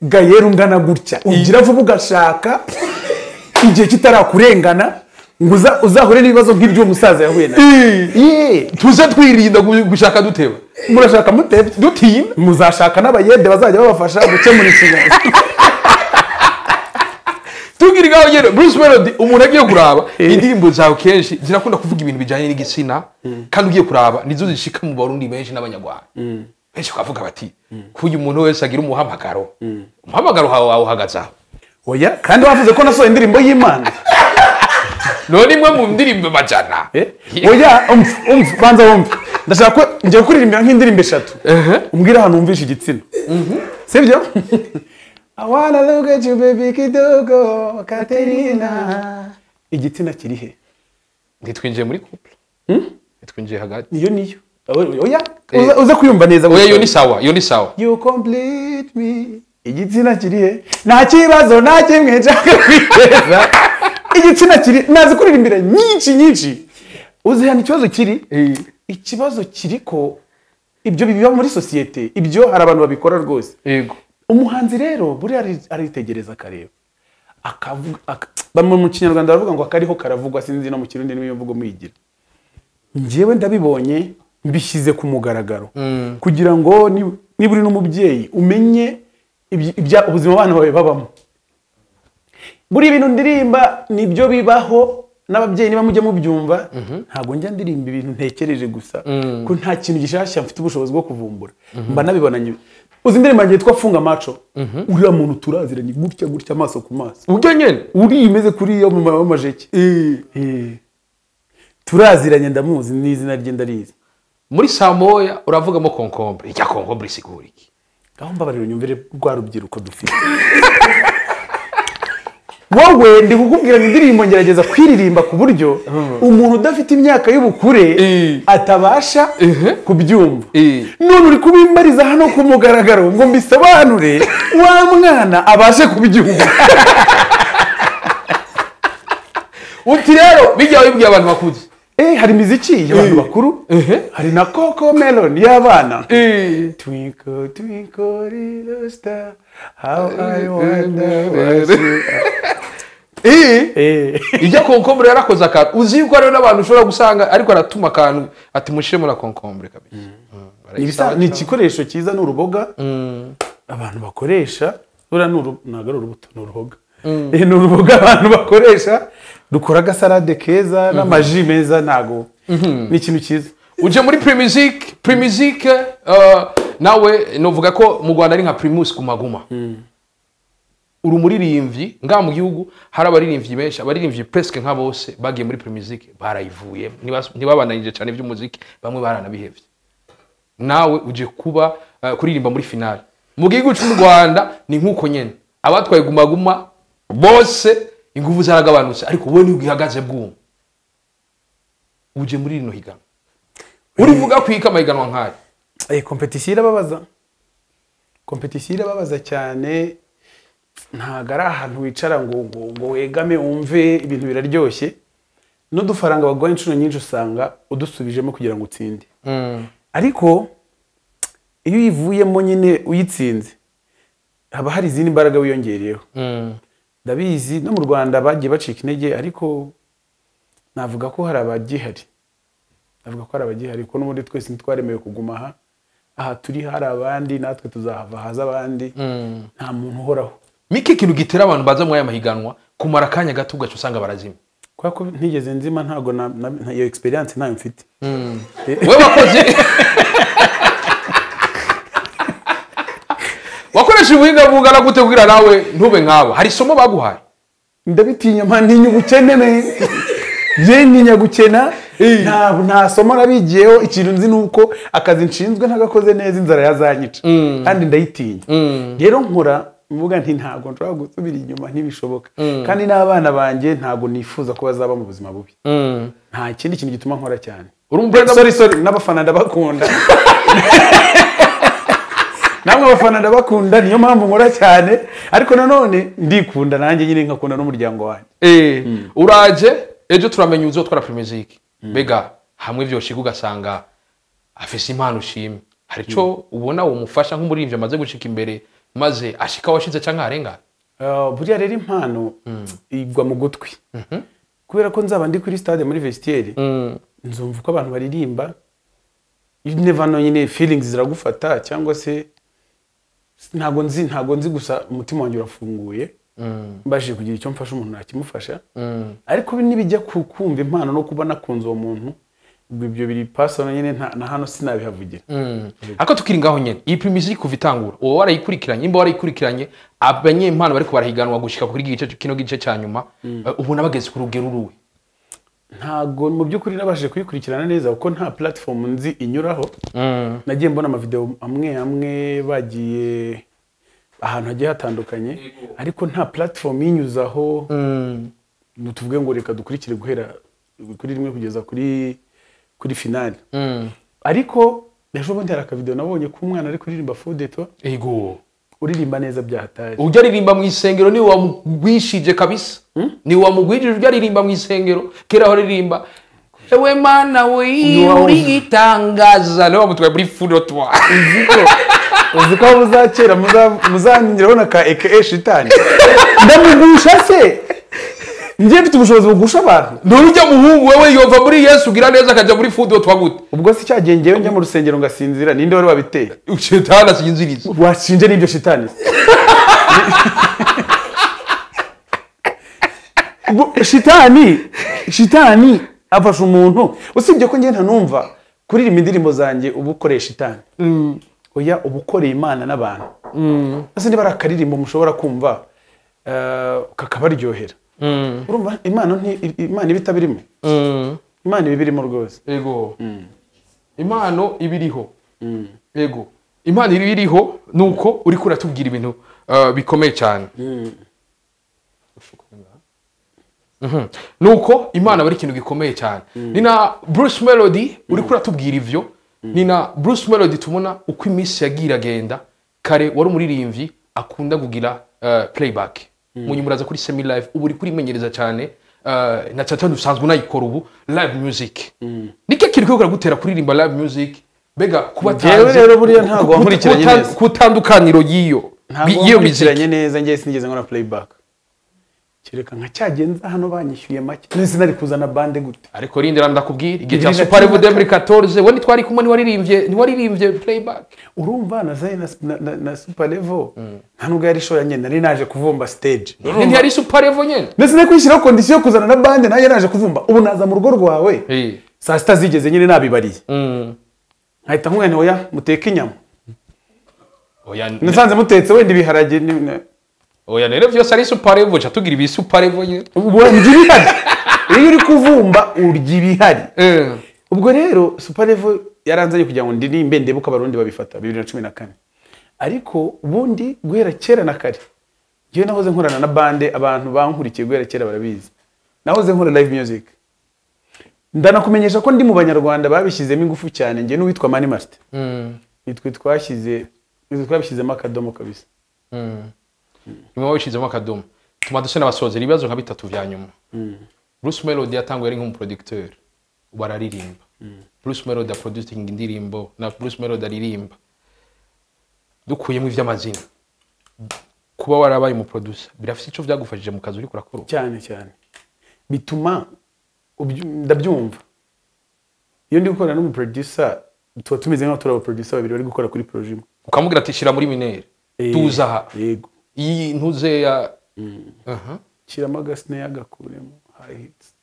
Gayera ungana gutya ugira vuba ugashaka igihe kitarakurengana ngo uzahure n'ibibazo nk'ibyo umusaza yahuye na.
Tuze twirinda gushaka duteba.
Murashaka mutebye
dutinda,
muzashaka n'abayede bazajya babafasha gukemura inshingano.
Tugira ngaho nyene Bruce Melody, umuntu agiye kuraba indirimbo zawe kenshi zirakunda kuvuga ibintu bijanye n'igitsina, kandi ugiye kuraba nizo zishika mu Barundi benshi n'Abanyarwanda. Benshi bakavuga bati kuyu umuntu wese agira umuhamagaro. Umuhamagaro hawe uhagaze aho.
Oya, kandi wavuze ko nasohoye indirimbo y'Imana.
None imwe mu ndirimbo majana.
Oya, umva banza wumve. Ndashaka ko ngiye kuririmbira nk'indirimbo eshatu. Umbwira ahantu wumvisha igitsina. Sibyo? I wanna look at you baby kidogo Katerina. Igitsina kiri he?
Ntitwinjiye muri couple. Ntitwinjiye hagati.
Niyo niyo. Oya, uza kuyumva neza.
Oya, yo ni sawa, yo ni sawa.
You complete me. Igitsina kiri he? Nta kibazo nta kimwe nshaka kwiteza. Igitsina kiri, nazi kuririmbira nyinshi nyinshi. Uzi hano ikibazo kiri? Ikibazo kiri ko ibyo biba muri societe, ibyo hari abantu babikora rwose.
Yego.
Umuhanzi rero buriya aritegereza akareba. Akavuga, bamwe mu Kinyarwanda baravuga ngo akariho karavugwa, sinzi no mu Kirundi niyo mvugo muyigira. Njyewe ndabibonye mbishyize ku mugaragaro kugira ngo niba uri n'umubyeyi umenye ubuzima abana bawe babamo. Buri bintu ndirimba nibyo bibaho, n'ababyeyi niba mujya mubyumva, ntabwo njya ndirimba ibintu ntekereje gusa, ko nta kintu gishasha mfite ubushobozi bwo kuvumbura. Mba nabibonanye. Uzi indirimbo yanjye yitwa Funga Macho, uriya muntu turaziranye gutya gutya amaso ku maso.
Ujya nyene
uri imeze kuri yo mu majeke. Turaziranye, ndamuzi n'izina rye ndarizi.
Muri Samoya uravugamo concombre. Ijya concombre isigura iki?
Aho mbabarira nyumvire rwa rubyiruko dufite. Wowe ndi kukubwira indirimbo ngerageza kwiririmba ku buryo umuntu udafite imyaka y'ubukure atabasha kubyumva. None uri kubimbariza hano ku mugaragaro ngo mbisobanure wa mwana abashe kubyumva.
Uti rero bijya wibwiye abantu bakuze.
Hari imiziki y'abantu bakuru, hari na Coco Melon y'abana. Twinkle twinkle little star, how I wonder what you are.
Ijya concombre yarakoze akantu. Uzi yuko rero n'abantu ushobora gusanga ariko aratuma akantu ati mushire muri concombre kabisa.
Ni igikoresho cyiza, ni uruboga abantu bakoresha. Buriya ntabwo ari urubuto, ni uruboga. Ni uruboga abantu bakoresha, dukora agasalade keza n'amaji meza, ntago ni ikintu cyiza.
Uje muri Primusic, Primusic nawe novuga ko mu Rwanda ari nka Primus Guma Guma. Uri umuririmbyi nga mu gihugu hari abaririmbyi benshi, abaririmbyi presque nka bose bagiye muri Primusic barayivuye, ntibabananije cyane by'umuziki, bamwe baranabihevye. Nawe uje kuba kuririmba muri finale. Mu gihugu cy'u Rwanda ni nkuko nyene abatwaye Guma Guma bose ingufu zaragabanutse, ariko wowe ugihagaze bwuma. Uje muri rino higanwa urivuga kwika amahiganwa nkayo.
Competition irababaza. Competition irababaza cyane. Ntago ari ahantu wicara ngo ngo wegame wumve ibintu biraryoshye. N'udufaranga baguha inshuro nyinshi usanga udusubijemo kugira ngo utsinde. Ariko iyo uyivuyemo nyine uyitsinze haba hari izindi mbaraga wiyongereyeho. Ndabizi no mu Rwanda bagiye bacika intege, ariko navuga ko hari abagihari. Navuga ko hari abagihari ko n'ubundi twese ntitwaremewe kuguma aha. Aha turi hari abandi, natwe tuzahava haza abandi. Nta muntu uhoraho.
Miki kintu gitera abantu baza mu aya mahiganwa kumara akanya gato ugaca usanga barazima.
Kwa ko ntigeze nzima, ntago iyo experience ntayo mfite.
Wewe wakoze wakoresha ubuhinga bungana gute kugira nawe ntube nkabo? Hari isomo baguhaye?
Ndabitinya man, ntinya ubukene me. Je ntinya gukena. Nta somo nabigiyeho. Ikintu nzi nuko akazi nshinzwe ntagakoze neza inzara yazanyica. Kandi ndayitinya. Rero nkora mvuga nti ntago nshobora gusubira inyuma, ntibishoboka. Kandi n'abana banjye ntago nifuza ko bazaba mu buzima bubi. Nta kindi kintu gituma nkora cyane. Sorry, n'abafana ndabakunda. Namwe abafana ndabakunda, niyo mpamvu nkora cyane. Ariko nanone ndikunda nanjye nyine nkakunda n'umuryango wanjye.
Uraje ejo turamenya uzotwara Primusic. Mbega hamwe vyoshika ugasanga afise impano ushimye. Hari ico ubona uwo mufasha nk'umuririmbyi amaze gushika imbere maze ashika washize canke arengana?
Buriya rero impano igwa mu gutwi. Kubera ko nzaba ndi kuri stade muri vestiaire, nzumva uko abantu baririmba, you never know nyine feelings ziragufata cyangwa se ntago nzi gusa umutima wanjye urafunguye. Mbashije kugira icyo mfasha umuntu nakimufasha. Ariko nibijya kumva impano no kuba nakunze uwo muntu, ibyo biri personal nyine, na hano sinabihavugira.
Ariko tukiri ngaho nyene, iyi Primusic kuva itangura uwo warayikurikiranye, imba warayikurikiranye abanyempano bariko barahiganwa gushika kuri gice kino gice cya nyuma, ubona bageze ku rugero uruwe?
Ntago mu by'ukuri nabashije kuyikurikirana neza kuko nta platform nzi inyuraho. Nagiye mbona ama video amwe amwe bagiye ahantu hagiye hatandukanye, ariko nta platform inyuzaho. Tuvuge ngo reka dukurikire guhera kuri rimwe kugeza kuri finale. Ariko ejo bundi hari akavideo nabonye k'umwana ari kuririmba Fudeto.
Ego.
Uririmba neza byahatari.
Ujya aririmba mu isengero ni wamugwishije kabisa. Ni wamugwishije ujya aririmba mu isengero kera aho aririmba ewe mana we uri itangaza niwe wamutwaye muri Fudeto.
Uzi ko muzakera muzanyingiraho na ka aka shitani. Ndamugusha se. Ngiye mfite ubushobozi bugusha abantu.
Nurujya muhungu wewe yova muri Yesu ugira neza akaja muri Fudeto gute?
Ubwo si cyagiye ngewe njya mu rusengero ngasinzira ninde wari wabiteye?
Shitani asinziriza.
Washinje n'ibyo shitani. Shitani afasha umuntu. Usibye ko ngiye ntanumva kuririmba indirimbo zanjye ubu ukoresha shitani. Oya ubukoreye Imana n'abantu. Ese niba arakaririmbo mushobora kumva kakabaryohera. Urumva Imana Imana ibitabirimo. Imana ibirimo rwose.
Ego. Imano ibiriho. Ego. Imana ibiriho nuko uri kuratubwira ibintu bikomeye cyane. Nuko Imana bari ikintu gikomeye cyane. Nina Bruce Melody uri kuratubwira ivyo. Nina Bruce Melody tubona uko iminsi yagira agenda kare wari umuririmbyi akunda kugira playback. Munyumuraza kuri semi live ubu uri kurimenyereza cyane na cyane usanzwe unayikora ubu live music. Nike kiri ko gutera kuririmba live music bega kuba
tanze rero buriya ntago wankurikiranye neza
kutandukaniro yiyo
iyo muzikiranye neza ngiye sinigeze nkora playback. Kireka nka cyagenza hano banyishyuye make nese nari kuzana bande gute.
Ariko rindira ndakubwira igihe cya Super Level 2014 we nitwari kumwe ni waririmbye playback.
Urumva na zai na Super Level nta nubwo yari show yanjye nari naje kuvumba stage.
Ndi yari Super Level nyene.
Nese nari kwishyiraho condition yo kuzana na bande nanjye naje kuvumba. Ubu naza mu rugo rwawe saa sita zigeze nyine nabibariye. Nkahita nkubwira nti oya muteke inyama.
Oya
nasanze mutetse wenda ibiharage.
Oya rero vyose ari Super Level cha tugira ibi Super Level nyene.
Ubwo ibihari. Iyo uri kuvumba urya ibihari. Ubwo rero Super Level yaranzanye kugira ngo ndirimbe ndebuka abarundi babifata 2014. Ariko ubundi guhera kera na kare ngiye nahoze nkorana na bande abantu bankurikiye guhera kera barabizi. Nahoze nkora live music. Ndanakumenyesha ko ndi mu banyarwanda babishyizemo ingufu cyane ngiye n'uwitwa Mani Master. Nitwe twabishyizemo akadomo kabisa.
Nyuma wabishizemo akadomo. Tuma duse n'abasozera ibibazo nka bitatu vya nyuma. Bruce Melody yatanguye ari nk'umuproducteur bararirimba. Bruce Melody producing indirimbo na Bruce Melody aririmba. Dukuyemo ivy'amazina. Kuba warabaye umuproducer birafite ico vyagufashije mu kazi uri kurakora?
Cyane cyane. Bituma ndabyumva. Iyo ndi gukorana n'umuproducer tuba tumeze nk'aho turi abaproducer babiri bari gukora kuri projet imwe.
Ukamubwira ati shira muri minere. Tuza aha.
Yego.
Iyi ntuze ya
kiramo agasne yagakuremo high hits.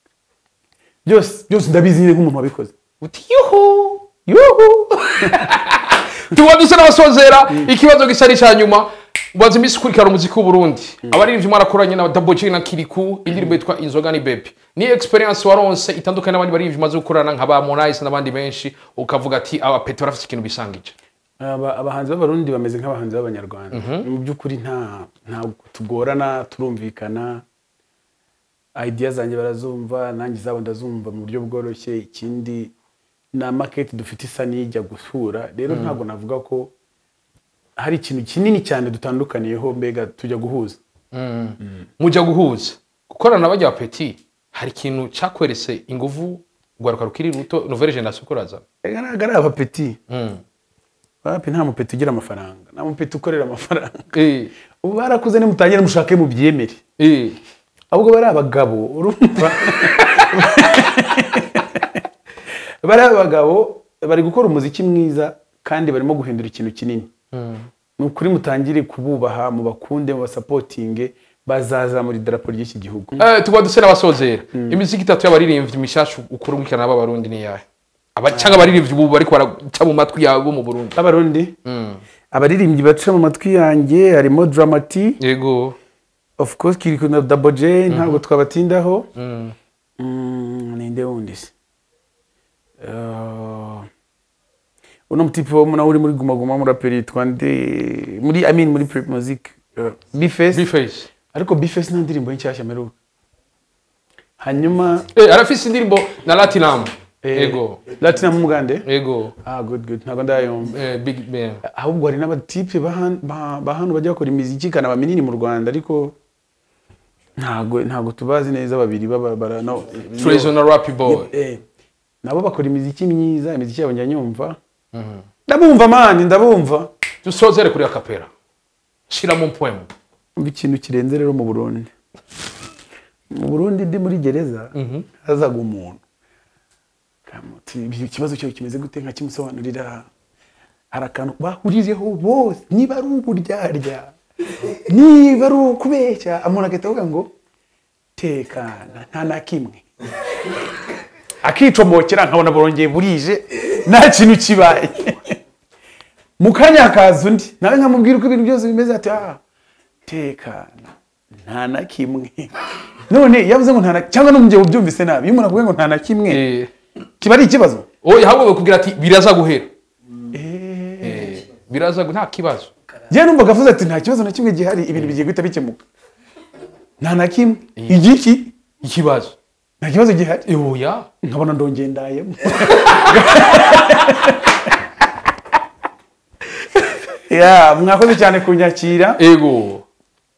Byose ndabizi nyine nk'umuntu wabikoze.
Uti yuhu
yuhu.
Tuba dusa n'abasozera ikibazo gisa n'icya nyuma. Ubanza iminsi ukurikirana umuziki w'u Burundi. Abaririmbyi mwarakoranye na Double J na Kirikou indirimbo yitwa Inzoga ni Baby. Ni experience waronse itandukanye n'abandi baririmbyi maze gukorana nka ba Harmonize n'abandi benshi ukavuga ati aba Petro afite ikintu bisangije.
Abahanzi b'abarundi bameze nk'abahanzi b'abanyarwanda. Mu by'ukuri nta tugorana turumvikana. Idea zanjye barazumva nanjye zabo ndazumva mu buryo bworoshye. Ikindi na market dufite isa n'ijya gusura rero ntabwo navuga ko hari ikintu kinini cyane dutandukaniyeho mbega tujya guhuza.
Mujya guhuza gukorana bajya Petit hari ikintu cyakwerese inguvu gwaruka rukiri ruto nouvelle génération koraza.
Ega ari aba Petit. Wapi nta mupeti ugira amafaranga, nta mupeti ukorera amafaranga. Ubu barakuze nimutangire mushake mu byemere. Ahubwo bari abagabo urumva. Bari abagabo bari gukora umuziki mwiza kandi barimo guhindura ikintu kinini. Ni ukuri mutangire kububaha mubakunde mubasapotinge bazazamura idarapo ry'iki gihugu.
Tuba duse n'abasozera. Imiziki itatu y'abaririmbyi mishashu ukurungikana n'abarundi ni yahe? Abacanga abaririmbyi ubu bariko baraca mu matwi yabo mu Burundi.
Abarundi? Abaririmbyi baca mu matwi yanjye harimo Dramati.
Yego.
Of course Kirikou na Double J ntabwo twabatindaho. Ninde wundi se? Uno mutipe wo muna uri muri Guma Guma muraperi yitwa nde? Muri I mean muri Prep Music. B-Face.
B-Face.
Ariko B-Face nta ndirimbo nshyashya mperuka. Hanyuma
arafise indirimbo na Latinam. Ego.
Platinum Mugande.
Ego.
Ah, good good, ntabwo ndayumva.
Big man.
Ahubwo hari n'abatipe ba hano bajya bakora imiziki ikanaba minini mu Rwanda, ariko ntabwo tubazi neza, babiri baba bara no.
Trezo na Rappy Boy.
Nabo bakora imiziki myiza, imiziki yabo njya nyumva. Ndabumva man, ndabumva.
Dusozere kuri acapella, shiramo poem.
Umva ikintu kirenze rero mu Burundi. Mu Burundi ndi muri gereza, hazaga umuntu. Kamuti, ikibazo cyawe kimeze gute? Nkakimusobanurira. Hari akantu bahurijeho bose, niba ari uburyarya, niba ari ukubeshya, umuntu agahita avuga ngo tekana, nta na kimwe, akicomokera, nkabona burongeye burije nta kintu kibaye. Mu kanya hakaza undi, nawe nkamubwira uko ibintu byose bimeze, ati ah, tekana, nta na kimwe. None yavuze ngo nta na, cyangwa n'umugabo ubyumvise nabi, iyo umuntu akubwiye ngo nta na kimwe, kiba ari ikibazo.
Oya, ahubwo bakubwira ati biraza guhera. Biraza nta kibazo.
Njyewe numvaga avuze ati nta kibazo na kimwe gihari, ibintu bigiye guhita bikemuka. Nta na kimwe igiki?
Ikibazo.
Nta kibazo gihari.
Oya.
Nkabona ndongeye ndayemo. Ya, mwakoze cyane kunyakira.
Ego.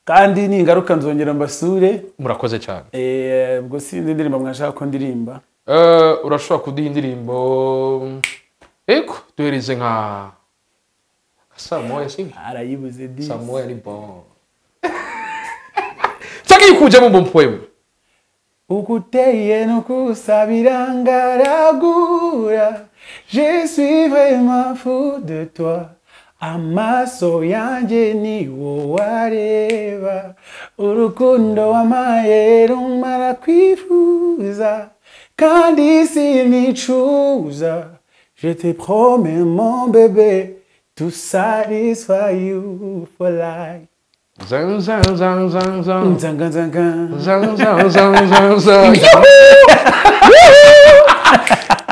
Kandi ningaruka nzongera mbasure.
Murakoze cyane.
Ubwo sinzi indirimbo mwashaka ko ndirimba.
Urashobora kuduha indirimbo? Ego, duhereze nka saa moya, sibyo?
Arayibuze di.
Saa moya ni bon, cyangwa ikujemo mu poem.
Ukuteye nukusabira ngaragura, je suis vraiment fou de toi, amaso yanjye ni wowe areba, urukundo wampaye rumara kwifuza, kandi sinicuza. Je te promets, mon bébé, to satisfy you for life.
Zan zan zan zan zan.
Nzanga nzanga.
Zan zan zan zan zan.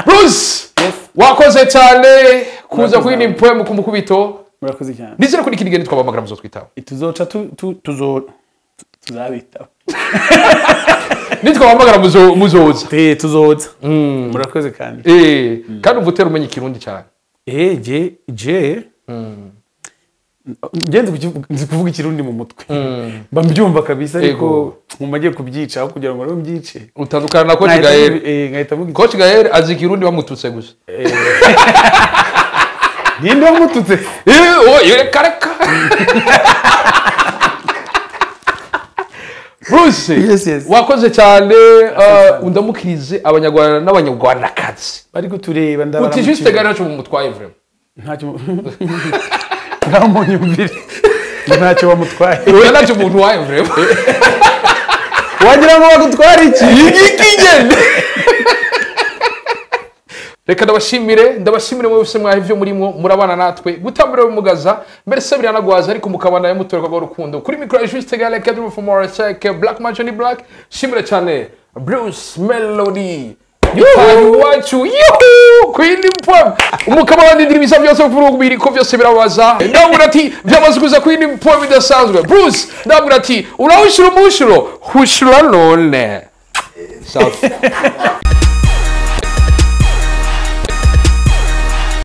Bruce, wakoze cyane kuza kuri ni poem ku mukubito.
Murakoze cyane.
Nizere ko n'ikindi gihe nitwabahamagara muzotwitaba.
Tuzoca tu tu tuzo tuzabitaba.
Nitwabahamagara muzoza.
Tuzoza. Murakoze kandi.
Kandi umva utera umenya ikirundi cyane.
Je ngenzi nzi kuvuga ikirundi mu mutwe, mba mbyumva kabisa, ariko nkumva agiye kubyica aho kugira ngo rero mbyice.
Utandukana na Coach Gael.
Nkahita mvuga.
Coach Gael azi ikirundi bamututse gusa.
Ninde wamututse?
Oh, reka reka. Bruce,
Yes.
wakoze cyane, undamukirize abanyarwanda n'abanyarwandakazi.
Bari kutureba.
Uti
ndabaramukije.
juste Gael ntacyo mumutwaye vraiment.
Ntacyo, ngaho munyumvire, ntacyo bamutwaye.
Oya, ntacyo umuntu waye vraiment.
Wagira ngo bagutware iki?
Igikigende. Reka ndabashimire mwese mwaha ivyo murimwo murabana natwe gutambira bimugaza mbere se biranagwaza, ariko mukabana yamutorerwa rw'urukundo. Kuri micro ya Juste Gale Academy from RSK Black Mansion Black, shimire cyane Bruce Melody. Yuhu wacu, yuhu kwindi mpam umukama wandindira ibisa byose kuvuga ko byose birabaza. Ndabura ati byamaze kuza kwindi mpam idasanzwe. Bruce, ndabura ati urawushira umushuro hushura none. Safi.